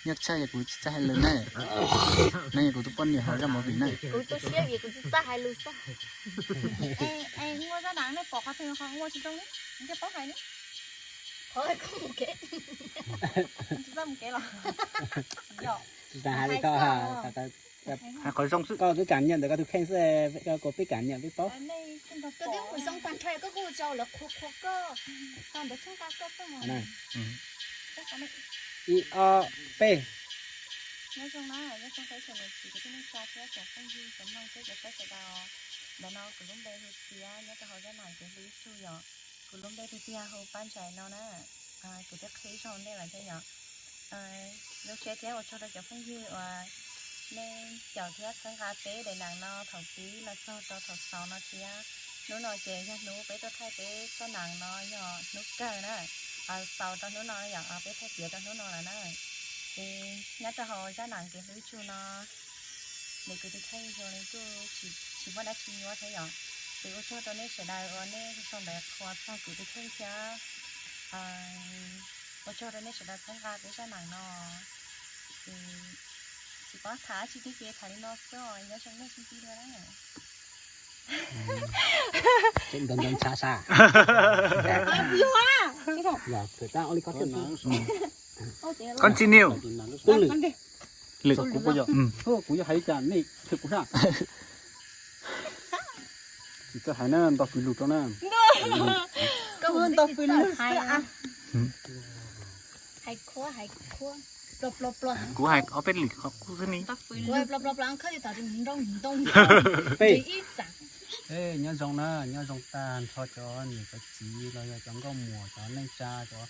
Nyob tshaj yog kuv tsis txawj hais lus na. No yog kuv tus poj niam hauv zaj movie na. Kuv tu siab vim kuv tsis txawj hais lus xwb. Es muaj zaj nam nej pom qhov twg qhov ua tsis zoo li, nej paub hais li. Qhov mus kev, tsis txawj mus kev los. Yog, tsis txawj hais li ko. Hais qhov zoo xwb. Koj twb kam nyiam ntawm koj tus kheej xwb, koj kuas peb kam nyiam peb paub. Koj twb mus zoo tag nrho koj kuj tso lawv qhuas qhuas koj, tso ntawd txhawb nqa koj xwb mas. Ib ob peb. Nyob zoo na, nyob zoo peb tsoom niam txiv kwv tij neej tsa thiab tsoom phooj ywg tsoom mloog thiab cov saib sawv daws. Ntawm no kuv lub npe hu Txiab, nyob rau hauv zaj nam kev hlub ib txug yom. Kuv lub npe tiag tiag hu Paj Ntsais no na. Kuv twb qhib zog ntej lawm thiab yom. Zoo siab thiab ua tsaug rau cov phooj ywg uas nej caum thiab txhawb nqa peb daim nam no thaum pib los txog rau thaum xaus no thiab. Hnub no ces yog hnub peb tuaj thaij peb zaj nam no yog hnub kawg na. Xaus rau hnub no yom, peb thaij tiav rau hnub no lawm na. Ces nyob rau hauv zaj nam kev hlub ib txug no, nws kuv tus kheej zoo li kuj tsis muaj dab tsi nyuaj thiab yom. Ces ua tsaug rau nej sawv daws uas nej sau ntawv qhuas txog kuv tus kheej thiab ua tsaug rau nej sawv daws txhawb nqa peb zaj nam no. Ces tsis paub tham dab tsi thiab ces tham li no xwb os, nyob zoo nej sib ntsib dua na. Ntawd ntawd ntshav sas. Continue. Lwm kuv puas yog, kuv yog hais li cas nej qhia kuv sab. Tsis txawj hais na, nto fwj lug rau na. Nto fwj lug xwb. Kuv hais ob peb lwm qhov qub xwb ne. Peb, nyob zoo na, nyob zoo tag nrho cov niam cov txiv los yog cov nkauj muam, cov neej tsa, cov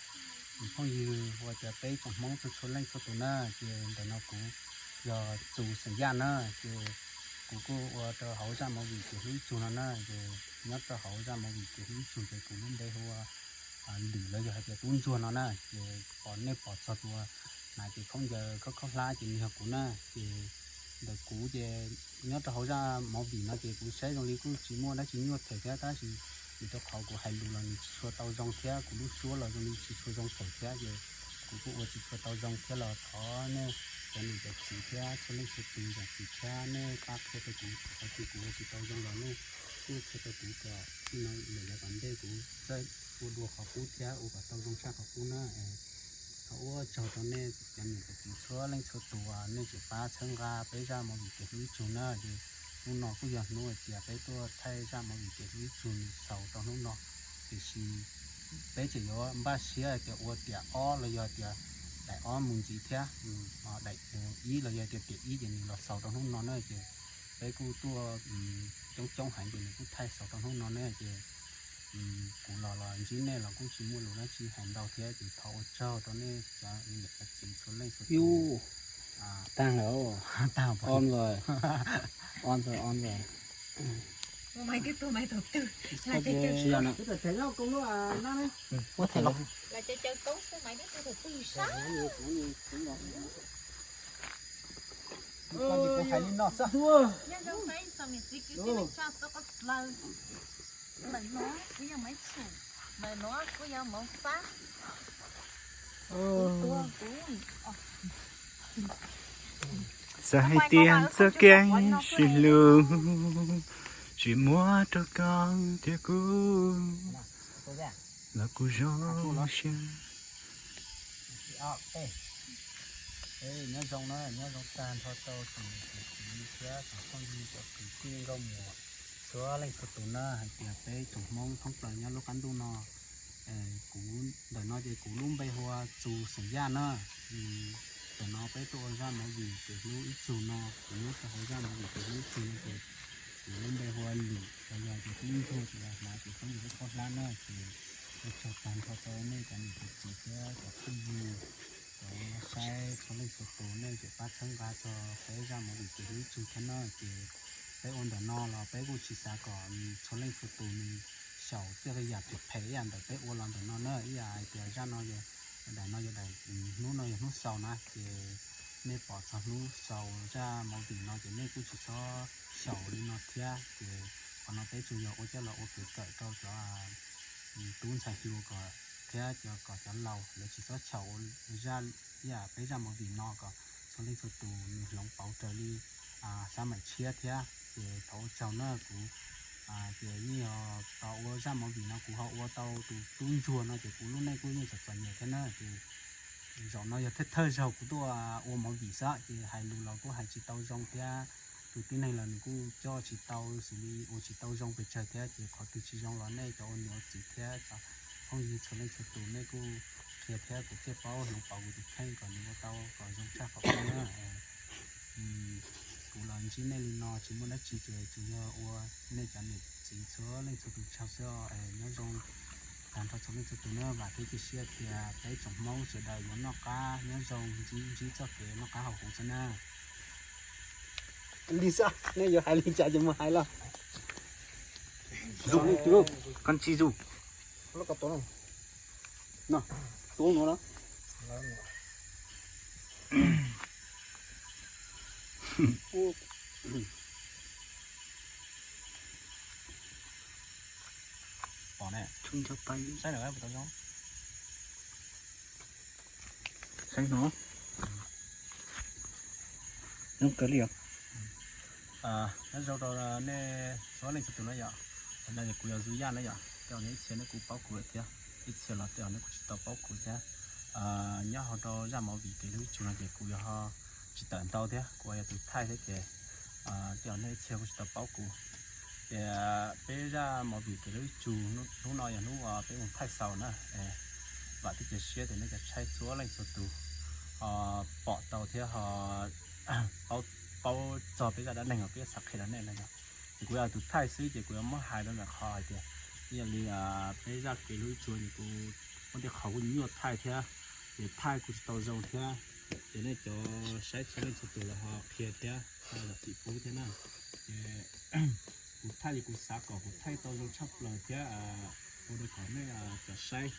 phooj ywg, ua tias peb tsoom Hmoob txhua txhua leej txhua tus na, ces ntawm no kuv yog Txus xeem Yaj na, ces kuv kuj ua rau hauv zaj movie kev hlub ib txug no na, ces nyob rau hauv zaj movie kev hlub ib txug ces kuv lub npe hu ua Lwm los yog hais tias Tub Ntsuag no na, ces pom nej pom txog tus hnav cev khaub ncaws khaub khaub hlab ces nws yog kuv na, ces ntawm kuv ces nyob rau hauv zaj movie no ces kuv saib zoo li kuj tsis muaj dab tsi nyuaj them thiab tab sis vim rau qhov kuv hais lus los nws tsis tshua tau zoo thiab kuv lub suab los zoo li tsis tshua zoo them thiab ces kuv kuj ua tsis tshua tau zoo thiab los thov nej cov niam cov txiv thiab txhua leej txhua tus zam txim thiab nej pab qhia rau kuv, qhov twg kuv ua tsis tau zoo los nej kuj qhia rau kuv kom txij no lawm yav tom ntej kuv txawj ua dua qhov qub thiab ua kom tau zoo tshaj qhov qub na. Thov ua tsaug rau nej cov niam cov txiv txhua leej txhua tus uas nej tseem pab txhawb nqa peb zaj movie kev hlub ib txug na, ces hnub no kuj yog hnub hais tias peb tuaj thaij zaj movie kev hlub ib txug nws xaus rau hnub no, tiam sis peb tseem yuav npaj siab hais tias ua tiam ob los yog tias daim ob mus ntxiv thiab, daim ib los yog tias tiam ib ces nws los xaus rau hnub no na, ces peb kuj tuaj coob coob heev ces nws kuj thaij xaus rau hnub no na, ces kuv los los ntsib nej los kuj tsis muaj lus dab tsi hais ntau thiab ces thov ua tsaug rau nej cov niam cov txiv txhua leej txhua tus. Tag lawm. On rồi. On rồi, on rồi. Hais li no xwb. Ntawm no kuj yog Maiv Tshum, ntawm no kuj yog Mauv Xab. Txawm hais tias txoj kev sib hlub tsis muaj rau koj thiab kuv los kuj zoo siab. Nyob zoo na, nyob zoo tag nrho rau tsoom niam tsoom txiv thiab tsoom phooj ywg cov kwv tij nkauj muam txhua leej txhua tus na, hais tias peb tsoom Hmoob thoob plaws nyob lub qab ntuj no. Kuv ntawm no ces kuv lub npe hu ua Txus xeem Yaj na. Ntawm no peb tuaj ua zaj movie kev hlub ib txug no, kuv nyob rau hauv zaj movie kev hlub ib txug no ces kuv lub npe hu ua Lwm los yog tias Tub Ntsuag ces hnav ces khaub ncaws khaub hlab na ces ua tsaug tag nrho rau nej cov niam cov txiv thiab cov phooj ywg, cov saib txhua leej txhua tus nej tseem pab txhawb nqa txog peb zaj movie kev hlub ib txug thiab na ces Peb ua ntawm no los peb kuj tsis xav kom txhua leej txhua tus nws xyaum tej yam phem phem ib yam ntawm peb ua los ntawm no na, ib yam hais tias zaj no yog, daim no yog daim, hnub no yog hnub xaus na, ces nej pom txog hnub xaus zaj movie no ces nej kuj tsis txhob xyaum li no thiab. Ces qhov no peb tsuas yog ua coj los ua kev kawm rau cov tub ntxhais hluas kom, thiab cov, kom cov laus lawv tsis txhob xyaum ua zaj, ib yam peb zaj movie no kom txhua leej txhua tus nws hloov pauv raws li xav maim tshiab thiab. Ces thov ua tsaug na, kuv ces yeej yog tos ua zaj movie no kuv ho ua tau tus tub ntsuag no ces kuv lub neej kuj yeej txom txom nyem thiab na. Ces zaum no yog thawj thawj zaug kuv tuaj ua movie xwb ces hais lus los kuj hais tsis tau zoo thiab, tus tib neeg los nws kuj coj tsis tau, xws li ua tsis tau zoo pes tsawg thiab. Ces qhov twg tsis zoo los nej cov ua niam ua txiv thiab cov phooj ywg txhua leej txhua tus nej kuj qhia thiab kuv thiaj paub hloov pauv kuv tus kheej kom nws ua tau kom zoo tshaj qhov qub na. Kuv los ntsib nej li no tsis muaj dab tsi ces tsuas yog ua nej cov niam txiv txhua leej txhua tus tsaug xwb os. Nyob zoo tag nrho txhua leej txhua tus na, vam thiab cia siab tias peb tsoom Hmoob sawv daws yuav noj qab nyob zoo ntsib, ntsib txoj kev noj qab haus huv xwb na. Li xwb, nej yuav hais li cas ces mus hais los. Koj tsis zus. No, tus no na. Pom ne. Saib no. Zoo kawg li os. Nyob zoo rau nej txhua leej txhua tus na yom. Tam no kuv yog Zub Yaj na yom, tej zaum nej ib txhia nej kuj paub kuv lawm thiab, ib txhia los tej zaum nej kuj tsis tau paub kuv thiab. Nyob hauv rau zaj movie Kev Hlub Ib Tsu no ces kuv yog ho tsis tawm ntau thiab, kuv yog tus thaij thiab ces tej zaum nej ib txhia kuj tsis tau paub kuv. Ces peb zaj movie Kev Hlub Ib Tsu hnub no yog hnub uas peb mus thaij xaus na. Vam thiab cia siab tias nej cov saib txhua leej txhua tus ho pom tau thiab ho paub, paub txog peb zaj dab neeg uas peb xav qhia rau nej no yom. Ces kuv yog tus thaij xwb ces kuv yuav muab hais rau ntawm qhov hais tias ib yam li peb zaj Kev Hlub Ib Tsu ces kuv muaj tej qhov kuj nyuaj thaij thiab, ces thaij kuj tsis tau zoo thiab. Ces nej cov saib txhua leej txhua tus los ho qhia thiab, ho zam txim pub thiab na. Ces kuv thaij ces kuv xav kom kuv thaij tau zoo tshaj plaws thiab ua rau kom nej cov saib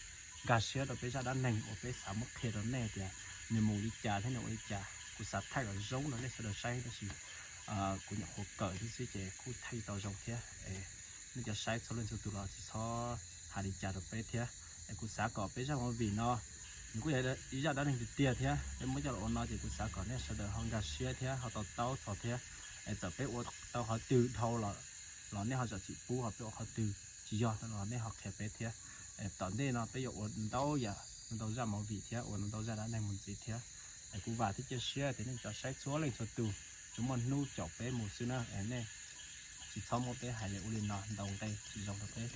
nkag siab rau peb zaj dab neeg uas peb xav muab qhia rau nej tias nws mus li cas thiab nws ua li cas. Kuv xav thaij kom zoo rau nej sawv daws saib tab sis kuv nyuam qhuav kawm thiab xwb ces kuj thaij tau zoo thiab. Nej cov saib txhua leej txhua tus los tsis txhob hais li cas rau peb thiab. Es kuv xav kom peb zaj movie no nws kuj yog ib zaj dab neeg tiag tiag thiab, peb muab coj los ua no ces kuv xav kom nej sawv daws ho nkag siab thiab ho to taub txog thiab. Es txawm peb ua tau qhov twg dhau los, los nej ho zam txim pub, ho peb ua qhov twg tsis yog los nej ho qhia peb thiab. Tom ntej no peb yuav ua ntau yam, ntau zaj movie thiab ua ntau zaj dab neeg mus ntxiv thiab. Es kuv vam thiab cia siab tias nej cov saib txhua leej txhua tus tsuas muaj hnub caum peb mus xwb na. Nej tsis txhob muab peb hais li ua li no ntau nqe tsis zoo rau peb,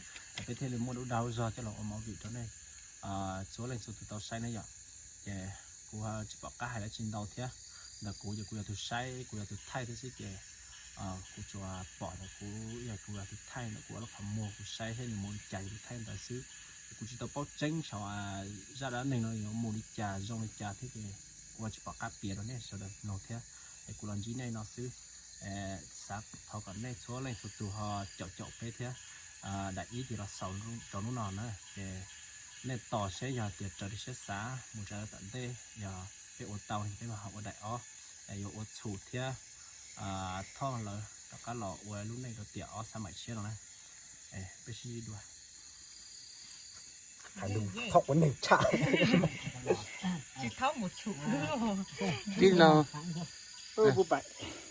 peb thiaj li muaj lub dag lub zog coj los ua movie rau nej txhua leej txhua tus tau saib na yom. Ces kuv tsis pom qab hais dab tsi ntau thiab. Ntawm kuv ces kuv yog tus saib, kuv yog tus thaij thiab xwb ces kuv tsuas pom ntawm kuv, yog kuv yog tus thaij ntawm kuv lub qhov muag kuv saib thiab nws mus li cas kuv thaij ntawd xwb. Kuv tsis tau paub tseeb saum zaj dab neeg no yuav mus li cas zoo li cas thiab ces kuv tsis pom qab piav rau nej sawv daws mloog thiab. Es kuv los ntsib nej no xwb. Xav thov kom nej txhua leej txhua tus ho caum caum peb thiab. Daim ib ces los xaus rau hnub no na ces nej tos seb yog tias raws li siab xav mus tsa tom ntej, yog peb ua tau peb mam ho ua daim ob, yuav ua txhum thiab Thoj lawv rov qab los ua lub neej rau tiam ob xav maim tshiab no na. Peb sib ntsib dua. Hais lus thov ua neeg tshaj. Tsis thaub mus txhum. Tib no. Koob cug.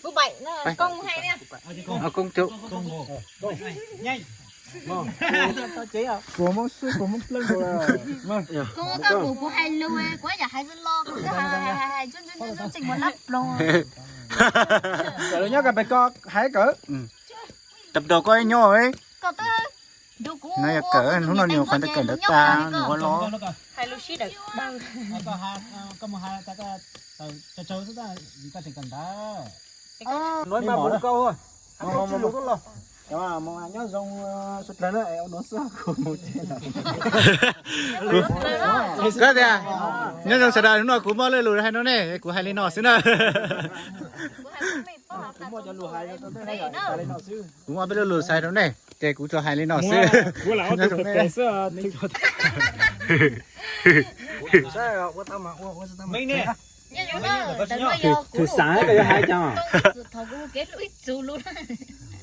Kuv koj mus kuv hais lus, kuv yam hais lus los kuv hais hais hais tseem mus lab ploog. Cov nyob koj pem ko hais kawm. Tab rau koj nyob. Koj twb nrug kuv no yog kawm hnub no nws qhov ntawd kawm ntawd tag nws ua los. Hais lus sib daws daws. Nói mà bố câu thôi. Ăn câu chưa lú los. Nyob zoo sawv daws na, kuv mus tsev lawm. Koj tias, nyob zoo sawv daws, hnub no kuv muaj lwm lus hais rau nej, kuv hais li no xwb na. Kuv muaj peb lwm lus hais rau nej, ces kuv tsuas hais li no xwb. Thwm xav koj yuav hais cov.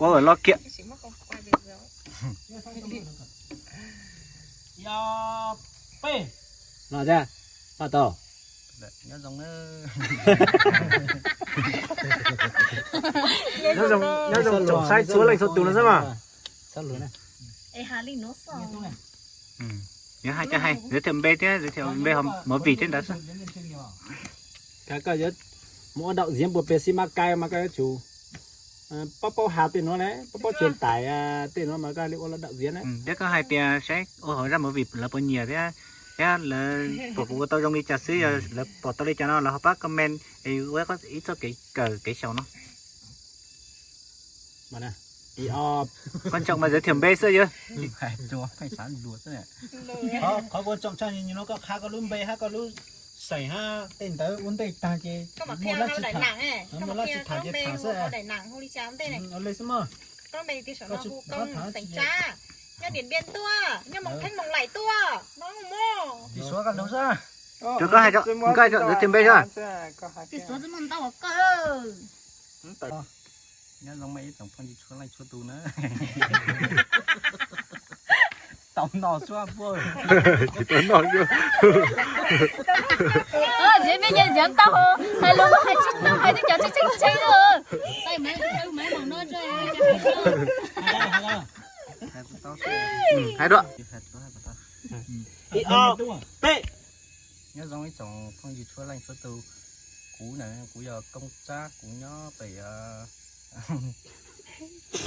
Ua los kiag. Los tiag, paj tau. Nyob zoo tsoom saib txhua leej txhua tus no xwb mas. Nyob hais cov hais, giới thiệu npe thiab, giới thiệu npe movie thiab ntawd xwb. Koj yuav mus ua đạo diễn puas pes xij mab kai mas koj yuav tsum paub paub has tej nuav ne, paub paub truyền tải tej nuav mas koj li ua los đạo diễn ne. Thiab koj hais tias saib ua hauv zaj movie lawv puas nyiam thiab, thiab lawv puas ua tau zoo li cas xwb, yog lawv pom tau li cas no lawv ho pab comment es ua ib txoj kev kawm kev xyaum no. Quan trọng mà giới thiệu npe xwb yog. Qhov quan trọng tshaj no koj qha koj lub npe hab koj lub xeem hab tej ntawd ua ntej tag ces muaj dab tsi tham, muaj dab tsi tham ces tham xwb. Ua li xwb mog. Koj tsis tham tsis nyob Điện Biên tuaj, nyob Mường Thanh Mường Lải tuaj no mog. Tsis suav koj lug xwb. Koj hais, koj giới thiệu npe xwb. Tsis suav tsis muaj ntau koj. Nyob zoo mas ib tsoom phooj ywg txhua leej txhua tus na. Tau no suab puag. Tsis tau no suab. Ntshe mej nyiam ntxiav tau, hais lus mas hais tsis tau, hais tej cov tshee tshee tshee. Hais dua. Ib ob peb. Nyob zoo ib tsoom phooj ywg txhua leej txhua tus, kuv na kuv yog Koob Tsab, kuv nyob pem,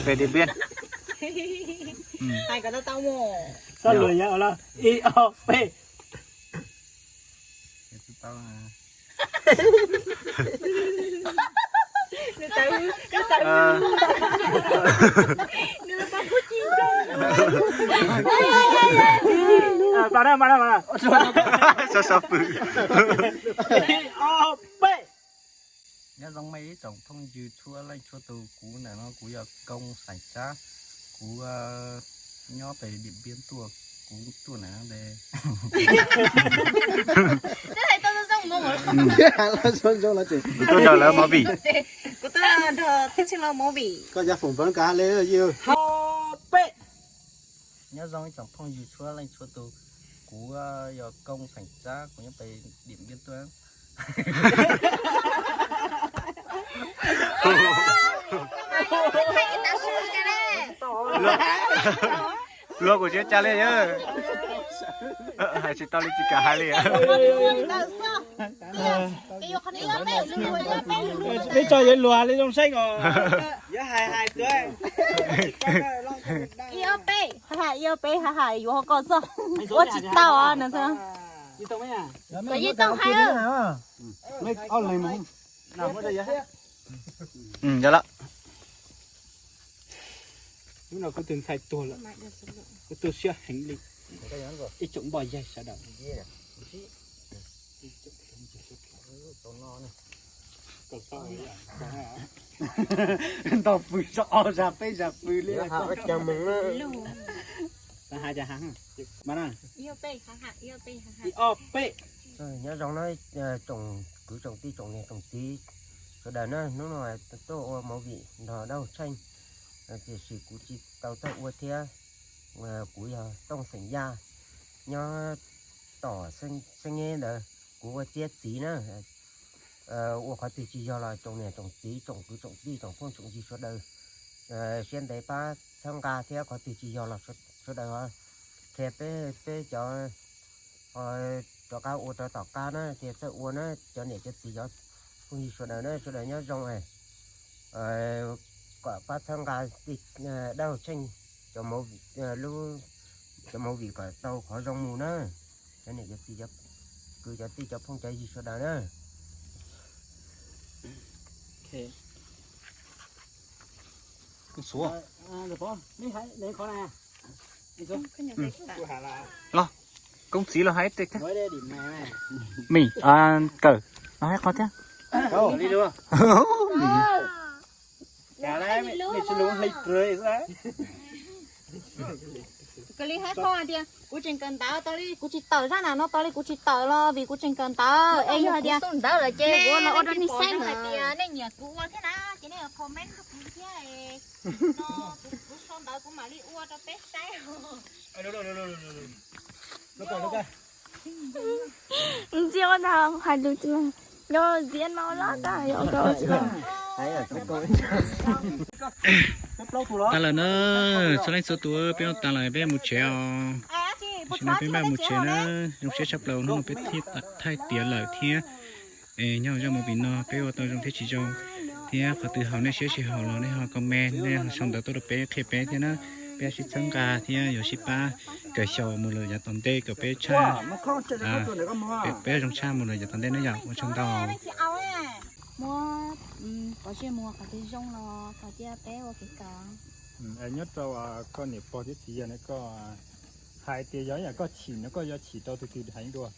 pem Điện Biên. Hais kom tau tau mus. Xab lus yog ib ob peb. Sab sab pw. Ib ob peb. Nyob zoo mej ib tsoom phooj ywg txhua leej txhua tus, kuv ntawm no kuv yog Koob Xeem Tsab, kuv nyob pem Điện Biên tuaj, kuv tuaj ntawm no de. Kuv tuaj nrog lawv movie. Kuv tuaj nrog tij tsheej los movie. Koj ya foom npawv kas le yw. Nyob zoo ib tsoom phooj ywg txhua leej txhua tus, kuv yog Koob Xeem Tsab, kuv nyob pem Điện Biên tuaj. Luag kuv tsis ua cas li yog. Hais tsis tau li tsis kam hais li. Peb tso yuav luag li zoo saib os. Ib ob peb, ha ha, ib ob peb, ha ha, yuav ho koj xwb. Ua tsis tau os. Kom yeej tau hais. Yog lawm. Hnub no kuv tus ntxhais tuag lawm, kuv tu siab heev li. Ib tsoom npoj yaig sawv daws. Ntau pw so o zag peb zag pw li. Ib ob peb. Nyob zoo na, tsoom kwv tsoom tij tsoom niam tsoom txiv sawv daws na, hnub no tuaj ua movie nrog Dab Tsheej, tiam sis kuv tsis tau tuaj ua thiab. Kuv yog Tooj xeem Yaj, nyob tom Xeeb Nyeb ntawd, kuv ua Txiab txiv na. Ua qhov twg tsis yog los tsoom niam tsoom txiv tsoom kwv tsoom tij tsoom phooj tsoom ywg sawv daws siab ntev pab txhawb nqa thiab, qhov twg tsis yog los sawv daws qhia peb, peb cov rov qab ua rau tom qab na, ces txawj ua na cov niam cov txiv cov phooj ywg sawv daws na, sawv daws nyob zoo, kom pab txhawb nqa Dab Tsheej cov movie kom tau qhov zoo mus na, cov niam cov txiv cov kwv cov tij cov phooj cov ywg sawv daws na. Xuav. Los, koob txiv los hais tej, Mim, Kawm los hais qhov thiab. Kawm li hais qhov tias kuv tseem kawm ntawv, tau li kuv tsis tawm zaj nam no, tau li kuv tsis tawm los vim kuv tseem kawm ntawv. Es yog tias ntawv lawm ces kuv los ua rau nej saib hais tias nej nyiam kuv ua thiab na, ces nej comment rau kuv thiab. No kuv sau ntawv kuv mam li ua rau peb saib. Ntsia ua ntag hais lus nyob ziab no los tag yog. Tas lawm na, txhua leej txhua tus peb ua tas lawm peb mus tsev os. Tam sim no peb npaj mus tsev na, zoo siab tshaj plaws hnub no peb thiaj thaij tiav lawm thiab. Es nyob zaj movie no peb ua tau zoo thiab tsis zoo, thiab qhov twg haum nej siab tsis haum los nej ho comment, nej ho sau ntawv tuaj rau peb qhia peb thiab na. Peb sib txhawb nqa thiab yuav sib pab kawm xyaum mus lawm yav tom ntej kom peb tshaj, peb zoo tshaj mus lawm yav tom ntej na yom. Ua tsaug ntau. Muab qhov tsiaj mus qhov twg zoo los qhov tsiaj peb ua kev kawm. Nyob rau koj niam pog thiab txiv yawg ne, koj hais tias yog ib yam koj chim no koj yuav chim rau tus twg heev dua?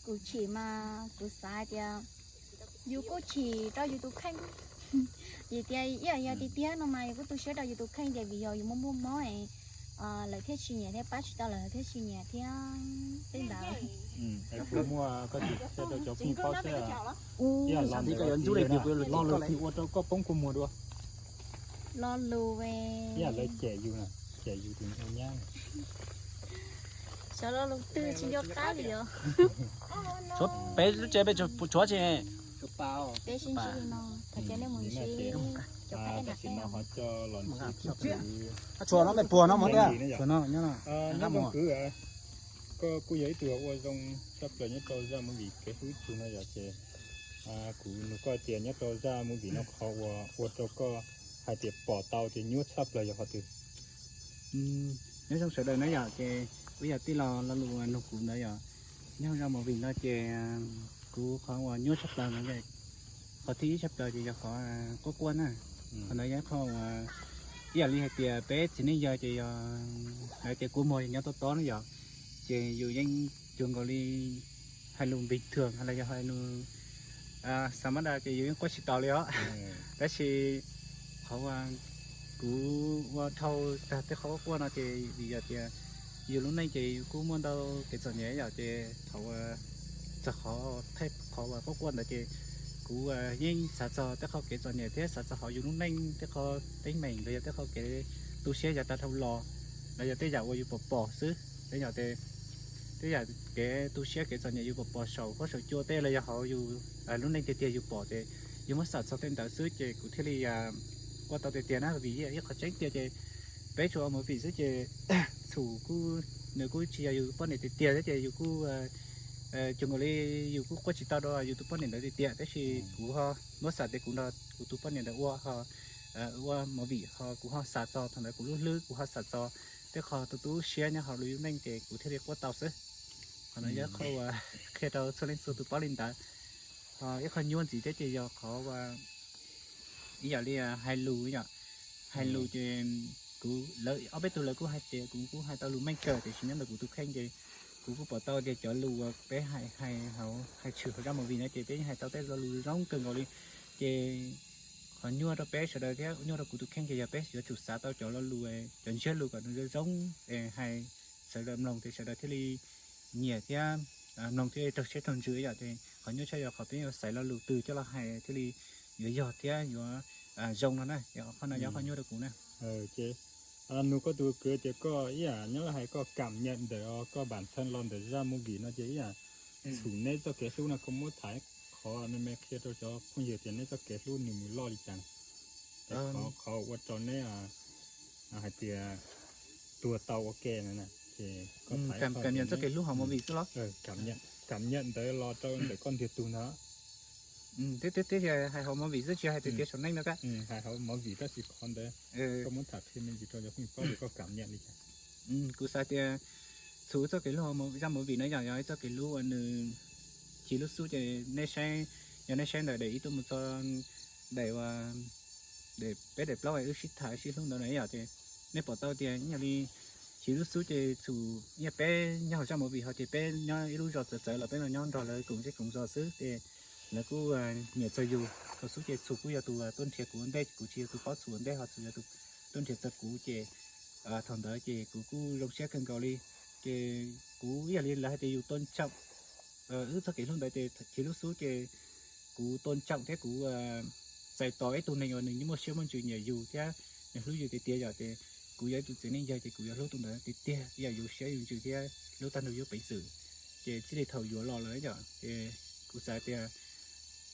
Kuv chim mas kuv xav hais tias yus kuj chim rau yus tus kheej. Vim tias ib yam yog tiag tiag no mas yus kuj tu siab rau yus tus kheej ces vim yog yus muaj muaj mob lawv thiaj tsis nyiam thiab pab tsis tau lawv thiaj tsis nyiam thiab tej ntawd. Kuv muaj koj tsis rau cov phooj ywg paub xwb. Ib yam los ntawm lo lus twg ua rau koj poob kua muag dua? Lo lus ib yam lawv cem yus, cem yus tus ua nyab. Xyov lo lus twg tsis nco qab li os. Peb lub tsev peb tshuav tsis? Peb sib ntsib li no, tham tias nej mus ntsib cov peb na. Tam sim no ho coj los ntsib tub kwv, tshuav no me puag no mus tiag, tshuav no nyob no. Nyob zoo kwv, koj kuj yog ib tug ua zoo tshaj plaws nyob rau zaj movie kev hlub tug no yom, ces kuv nug koj tias nyob rau zaj movie no qhov uas ua rau koj hais tias pom tau tias nyuaj tshaj plaws yog qhov twg? Nyob zoo sawv daws na yom, ces kuv yog tij laug lo lus nug kuv ntawd yom. Nyob zaj movie no ces kuv qhov uas nyuaj tshaj plaws no, qhov thib ib tshaj plaws ces yog qhov quaj quaj na. Qhov ntawd yog ib qho uas ib yam li hais tias peb txiv neej yawg ces yog hais tias kua muag nyob tob tob na yom, ces yus yeej cuag nkaus li hais lus bình thường los yog hais lus xa mab da ces yus yeej quaj tsis taus li os. Tab sis qhov uas kuv ua dhau tag tej qhov quaj quaj no ces vim yog tias yus lub neej ces yus kuj muaj ntau kev txom nyem yom, ces thaum uas txog qhov, qhov uas quaj quaj ntawd ces kuv yeej xav txog tej qhov kev txom nyem thiab xav txog hauv yus lub neej tej qhov teeb meem los yog tej qhov kev tu siab yav tag dhau los, los yog tej yam uas yus pom pom xwb, tej yam, tej yam kev tu siab kev txom nyem yus pom pom saum huab saum cua tej los yog hauv yus lub neej tiag tiag yus pom ces yus muab xam txog tej ntawd xwb ces kuv thiaj li quaj tau tiag tiag na. Vim ib qhov tseeb tiag ces peb tsuas ua movie xwb ces Txhum kuj, nws kuj tsis yog yus poj niam tiag tiag thiab ces yus kuj cuag nkaus li yus kuj quaj tsis tau rau yus tus poj niam ntawd tiag tiag, tab sis kuv ho muab xam tias kuv nrog kuv tus poj niam ntawd ua ho ua movie ho kuv ho xav txog thaum ntawd kuv lub hlwb kuv ho xav txog tej qho tu tu siab nyob hauv lub neej ces kuv thiaj li quaj tau xwb. Qhov no yog qhov uas qhia rau txhua leej txhua tus paub li ntawd. Ho ib qho nyuaj ntxiv thiab ces yog qhov ua ib yam li hais lus yom, hais lus ces kuv, lawv ob peb tug lawv kuj hais tias kuv kuj hais tau lus meej kawg tiam sis nyob ntawm kuv tus kheej ces kuv kuj pom tau tias cov lus uas peb hais, hais hauv, hais tshwm hauv zaj movie no ces peb yeej hais tau tej lo lus zoo kawg nkaus li. Ces qhov nyuaj rau peb sawv daws thiab nyuaj rau kuv tus kheej ces yog peb yuav tsum xav tau cov lo lus, cov ntsiab lus kom nws zoo zoo es hais sawv daws mloog ces sawv daws thiaj li nyiam thiab mloog thiaj li raug siab raug ntsws yom. Ces qhov nyuaj tshaj yog qhov peb yuav xaiv lo lus twg coj los hais thiaj li yuav yog thiab yuav zoo no na. Qhov no yog qhov nyuaj rau kuv na. Ces nug koj tus kwv tias koj ib yam nyob hais koj cảm nhận ntawm koj bản thân los ntawm zaj movie no ces ib yam txhum neb txoj kev hlub no koj muab tham qhov no me qhia rau cov phooj ywg tias neb txoj kev hlub nws mus loj li cas, qhov ua rau neb hais tias tuag tau ua ke no na. Ces cảm nhận txoj kev hlub hauv movie xwb los? Cảm nhận ntawd los rau ntawm koj ntiag tug ntag. Twb, twb, twb hais hauv movie xwb tsis hais tias tias saum neej no kab. Hais hauv movie tab sis qhov ntawd koj muab tham qhia me ntsis rau cov phooj ywg paub tias koj cảm nhận li cas. Kuv xav tias txhum txoj kev hlub hauv zaj movie no yog, yog ib txoj kev hlub uas nws chim lub xub ces nej saib, yog nej saib ntawm daim ib tuaj mus txog daim uas peb daim plaub wb sib tham sib hlub ntawd na yom. Ces nej pom tau tias ib yam li Chiv Lub Xub ces txhum ib yam peb nyob hauv zaj movie ho ces peb nyob ib lub zos txawv txawv los peb los nyob nrog lawv koom zej koom zos xwb ces lawv kuj nyiam txog yus. Thaum xub ces txhum kuj yog tus tuaj nrhiav kuv ua ntej, kuv tsis yog tus paub txhum ua ntej ho txhum yog tus tuaj nrhiav txog kuv ces thaum ntawd ces kuv kuj zoo siab kawg nkaus li. Ces kuv ib yam li lawv hais tias yus tôn trọng, wb txoj kev hlub ntawd ces Chiv Lub Xub ces kuv tôn trọng thiab kuv txais tos ib tug neeg uas nws muaj siab muaj ntsws nyiam yus thiab nws hlub yus tiag tiag yom. Ces kuv yog ib tug txiv neej yawg ces kuv yuav hlub tus ntawd tiag tiag ib yam yus siab yus ntsws thiab hlub tag nrho yus peev xwm. Ces txij li thaum yuav los lawm yom, ces kuv xav tias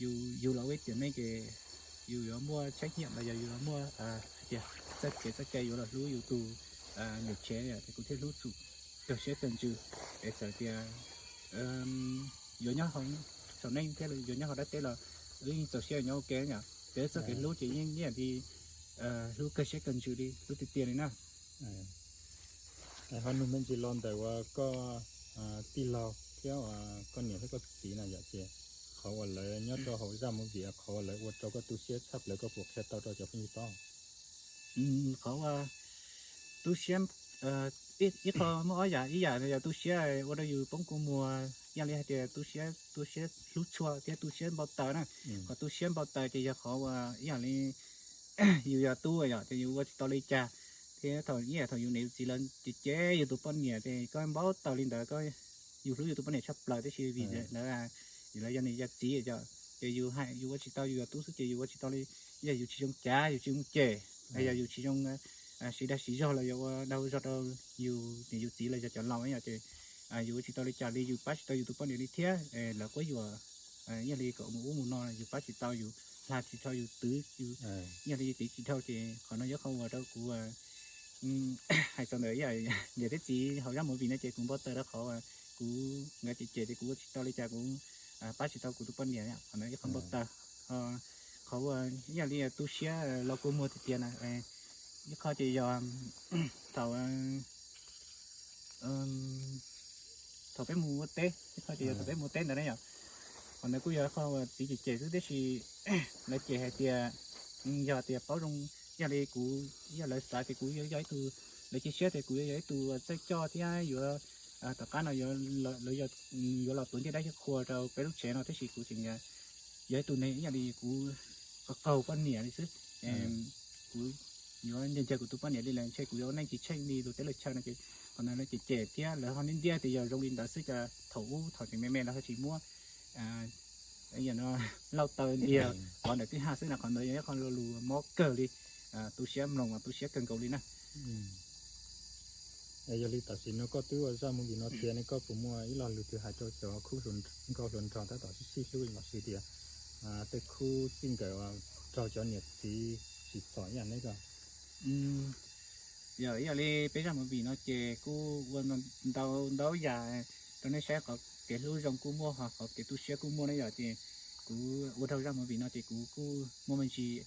yus los ua ib tiam neej ces yus yuav muaj trách nhiệm los yog yus yuav muaj hais tias txoj kev txoj cai yuav los hlub yus tus niam tsev yom, ces kuv thiaj hlub txhum kawg siab kawg ntsws. Es txawm tias yuav nyob hauv saum neej thiab yuav nyob hauv dab teb los wb yeej txaus siab nyob ua ke yom. Ces wb txoj kev hlub ces yeej ib yam li hlub kawg siab kawg ntsws li, hlub tiag tiag li na. Ho nug me ntsis los ntawm uas koj tij laug thiab uas koj niam thiab koj txiv na yom, ces qhov uas lawv nyob rau hauv zaj movie qhov uas lawv ua rau koj tu siab tshaj plaws koj puas qhia tau rau cov phooj ywg paub? Qhov uas tu siab, ib qho muaj ob yam, ib yam yog tu siab ua rau yus poob kua muag, ib yam li hais tias tu siab, tu siab hlub tshua thiab tu siab npau taws na. Qhov tu siab npau taws ces yog qhov uas ib yam li yus yog tub yom, ces yus ua tsis tau li cas, thiab thaum ib yam thaum yus niam yus txiv lawv cem cem yus tus poj niam ces koj npau taws li ntawd, koj, yus hlub yus tus poj niam tshaj plaws tab sis vim lawv, lawv yog niam yog txiv yom, ces yus hais yus ua tsis tau, yus yog tub xwb ces yus ua tsis tau li, yog yus tsis zoo cav, yus tsis zoo cem, los yog yus tsis zoo siv dag siv zog los yog ua dag ua zog rau yus niam yus txiv los yog cov laus yom, ces yus ua tsis tau li cas li, yus pab tsis tau yus tus poj niam li thiab. Lawv quab yuam ib yam li kom mus ub mus no yus pab tsis tau, yus hla tsis tau, yus twv, ib yam li yus twv tsis dhau, ces qhov no yog qhov uas rau kuv hais txog ntawm ib yam niam thiab txiv hauv zaj movie no ces kuv npau taws rau qhov kuv, nkawd cem cem ces kuv ua tsis tau li cas, kuv pab tsis tau kuv tus poj niam, qhov no ib qho npau taws. Qhov uas ib yam li tu siab los kua muag tiag tiag na, ib qho ces yog thaum thaum peb mus ua teb, ib qho ces yog thaum peb mus ua teb ntawd na yom. Qhov ntawd kuj yog ib qho uas txiv cem cem xwb tiam sis lawv cem hais tias yog tias paub zoo, yog li kuv, yog lawv xav tias kuv yuav yog ib tug, lawv cia siab tias kuv yuav yog ib tug txawj coj thiab yuav, tom qab no yuav los tuav ncej dab qhua rau peb lub tsev no, tab sis kuv tseem yog ib tug neeg ib yam li kuv qaug poj niam li xwb. Kuv yuav ncaws ncaws kuv tus poj niam li lawm ntshe kuv yuav ua neej tsis tsheej li luag teb luag chaw no ces qhov ntawd lawv cem cem thiab lawv ho ntiab ntiab tias yog zoo li ntawd xwb, cas thaum ub thaum tseem me me lawv ho tsis muab lauj taw ntiag pov ntawm kwj ha xwb na, qhov ntawd yog ib qho lo lus mob kawg li, tu siab mloog mas tu siab kawg nkaus li na. Yog li tam sim no koj twb ua zaj movie no tiav ne, koj puas muaj ib lo lus twg hais rau cov khub hluas nkauj hluas nraug tab tom sib sib hlub los sis tias tej khub txij nkawm raug cov niam txiv tsim txom ib yam ne koj? Yog ib yam li peb zaj movie no ces kuj ua ntau ntau yam rau nej saib, qhov kev hlub zoo kuj muaj ho qhov kev tu siab kuj muaj na yom. Ces kuv ua dhau zaj movie no ces kuv kuj muaj me ntsis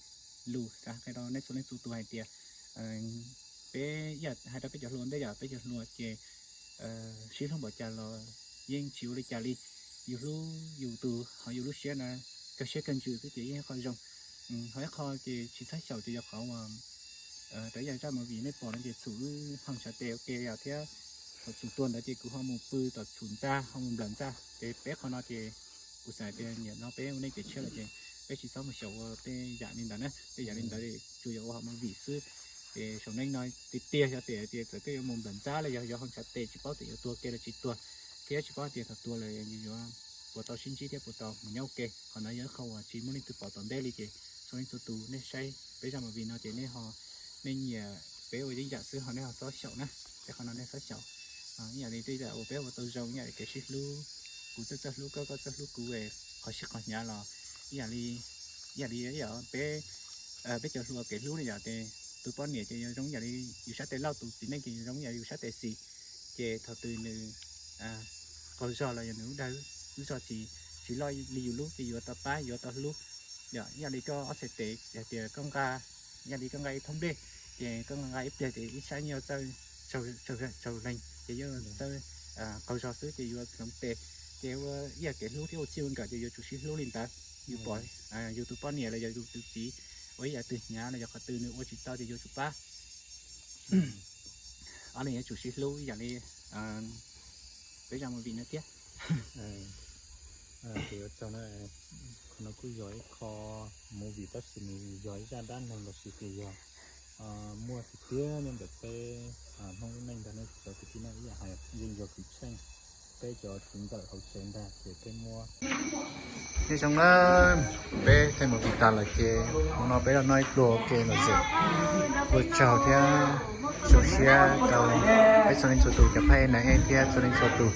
lus qhia rau nej txhua leej txhua tus hais tias peb yam hais rau peb cov hluas ntej yom, peb cov hluas ces sib hlub npaum cas los yeej tsis ua li cas li. Yus hlub yus tus ho yus lub siab na, kawg siab kawg ntsws xwb ces yeej qho zoo. Ho ib qho ces tsis txhob xyaum ces yog qhov uas rau ib yam zaj movie nej pom no ces txhum wb ho ntshav tes ua ke yom, thiab thaum txhum tuag ntawd ces kuv ho mus pw tom txhum ntxa, ho mus nplawm ntxa. Ces peb qho no ces kuv xav tias nim no peb ua neej pem tshiab lawm ces peb tsis txhob mus xyaum ua tej yam li ntawd na, tej yam li ntawd tsuas yog ua hauv movie xwb. Ces saum neej no tiag tiag xyov tes tias txawm koj yuav mus nplawm ntxa los yog yuav ho ntshav tes tsis paub tias yuav tuag ke los tsis tuag, thiab tsis paub tias thaum tuag lawm yus yuav puas tau sib ntsib thiab puas tau mus nyob ua ke. Qhov no yog ib qho uas tsis muaj leej twg pom tom ntej li ces txhua leej txhua tus nej saib peb zaj movie no ces nej ho, nej nyiam peb ua yeeb yam xwb ho nej ho txhob xyaum na, peb qhov no nej txhob xyaum. Ib yam li tej yam uas peb ua tau zoo ib yam li kev sib hlub, kuv txawj txawj hlub koj, koj txawj hlub kuv, qhov sib qhov hnyav los ib yam li, ib yam li peb, peb cov hluas kev hlub ne yom, ces tus poj niam ces yuav zoo ib yam li yus sab tes laug, tus txiv neej ces yuav zoo ib yam li yus sab tes xis. Ces thaum twg nws qaug zog los yog nws lub dag lub zog tsis, tsis loj li yus lub ces yuav tau pab yuav tau hlub. Yog ib yam li koj ob txhais tes hais tias koj nqa, ib yam li koj nqa ib thoob nplej, ces koj nqa ib pliag ces ib sab nyiaj txawj tsaug leeg ces yuav txawj qaug zog xwb ces yuav hloov tes. Ces ua ib yam kev hlub thiab ua txij ua nkawm ces yuav tsum sib hlub li ntawd. Yus pom yus tus poj niam los yog yus tus txiv ua ib yam twg hnyav los yog qhov twg nws ua tsis tau ces yuav tsum pab. Ob leeg yuav tsum sib hlub ib yam li peb zaj movie no thiab. Kuv yuav txog na, qhov no kuj yog ib qho movie tab sis nws yog ib zaj dab neeg los sis tias yog muaj tiag tiag nyob ntawm peb Hmoob lub neej ntag ne cov kwv tij na, ib yam hais yeej yog kwv tsheej peb cov txiv ntxawm hauv tsev ntag ces peb muab. Nyob zoo na, peb thaij movie tas lawm ces hmo no peb los noj ib pluag ua ke lom zem. Ua tsaug thiab zoo siab rau peb txhua leej txhua tus cov phaij nas ej thiab txhua leej txhua tus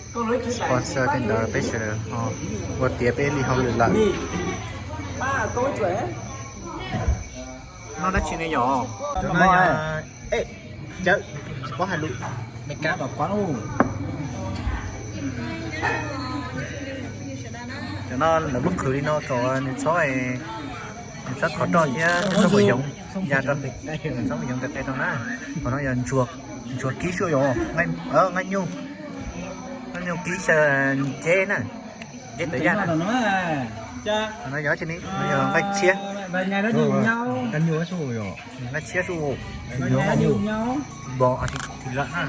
sponsor tej ntawd peb sawv daws ho ua tiav peb li hauj lwm lawm. Noj dab tsi ne yom? Cov no yog, cawv, tsis paub hais lus Meskas. Cov no lawv muab qhwv li no kom nws txhob, nws txhob khov roj thiab txhob mus yoov ya rau, txhob mus yoov ntawm qe rau na. Qhov no yog ntsuag kib sub yom, nqaij nyuj, nqaij nyuj kib xyaw nceb na. Nceb tawv yaj na. Qhov no yog tsi ne, no yog nqaij txhiab. Nqaij txhiab sub, nqaij txhiab sub, nqaij nyuj, thim lawm na.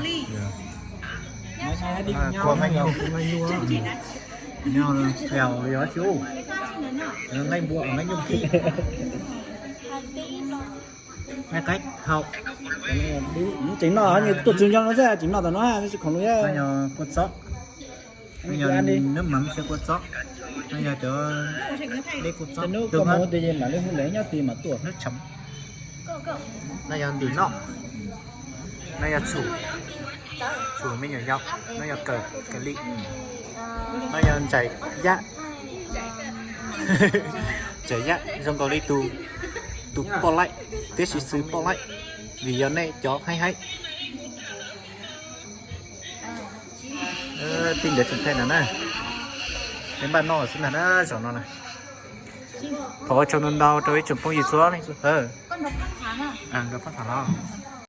Kua nqaij nyuj, nqaij nyuj, nqaij nyuj, nqaij npua, nqaij nyuj kib. Nqaij qaib hau. Tseem noj, tuaj txug nco no xwb tseem noj tom no tsis khoom lus. Kua txob, nws yog nab mam xyaw kua txob, nws yog cov dej kua txob, nub koj mus tias mam li hu lawv nyob twg mam tuaj. Nub tsham, no yog ntim noj, no yog txhum, txhum me nyuam yaus, no yog kawg, kawg li, no yog ntsaim yaj. Ntsaim yaj zoo nkaus li tus, tus poj laib, tiam sis xws poj laib, vim yog nej cov haib haib. Tij ntawd tseem thaij no na, peb npaj noj xwb ntag na zaum no na. Thov ua tsaug ntau ntau rau ib tsoom phooj ywg txhua leej txhua tus.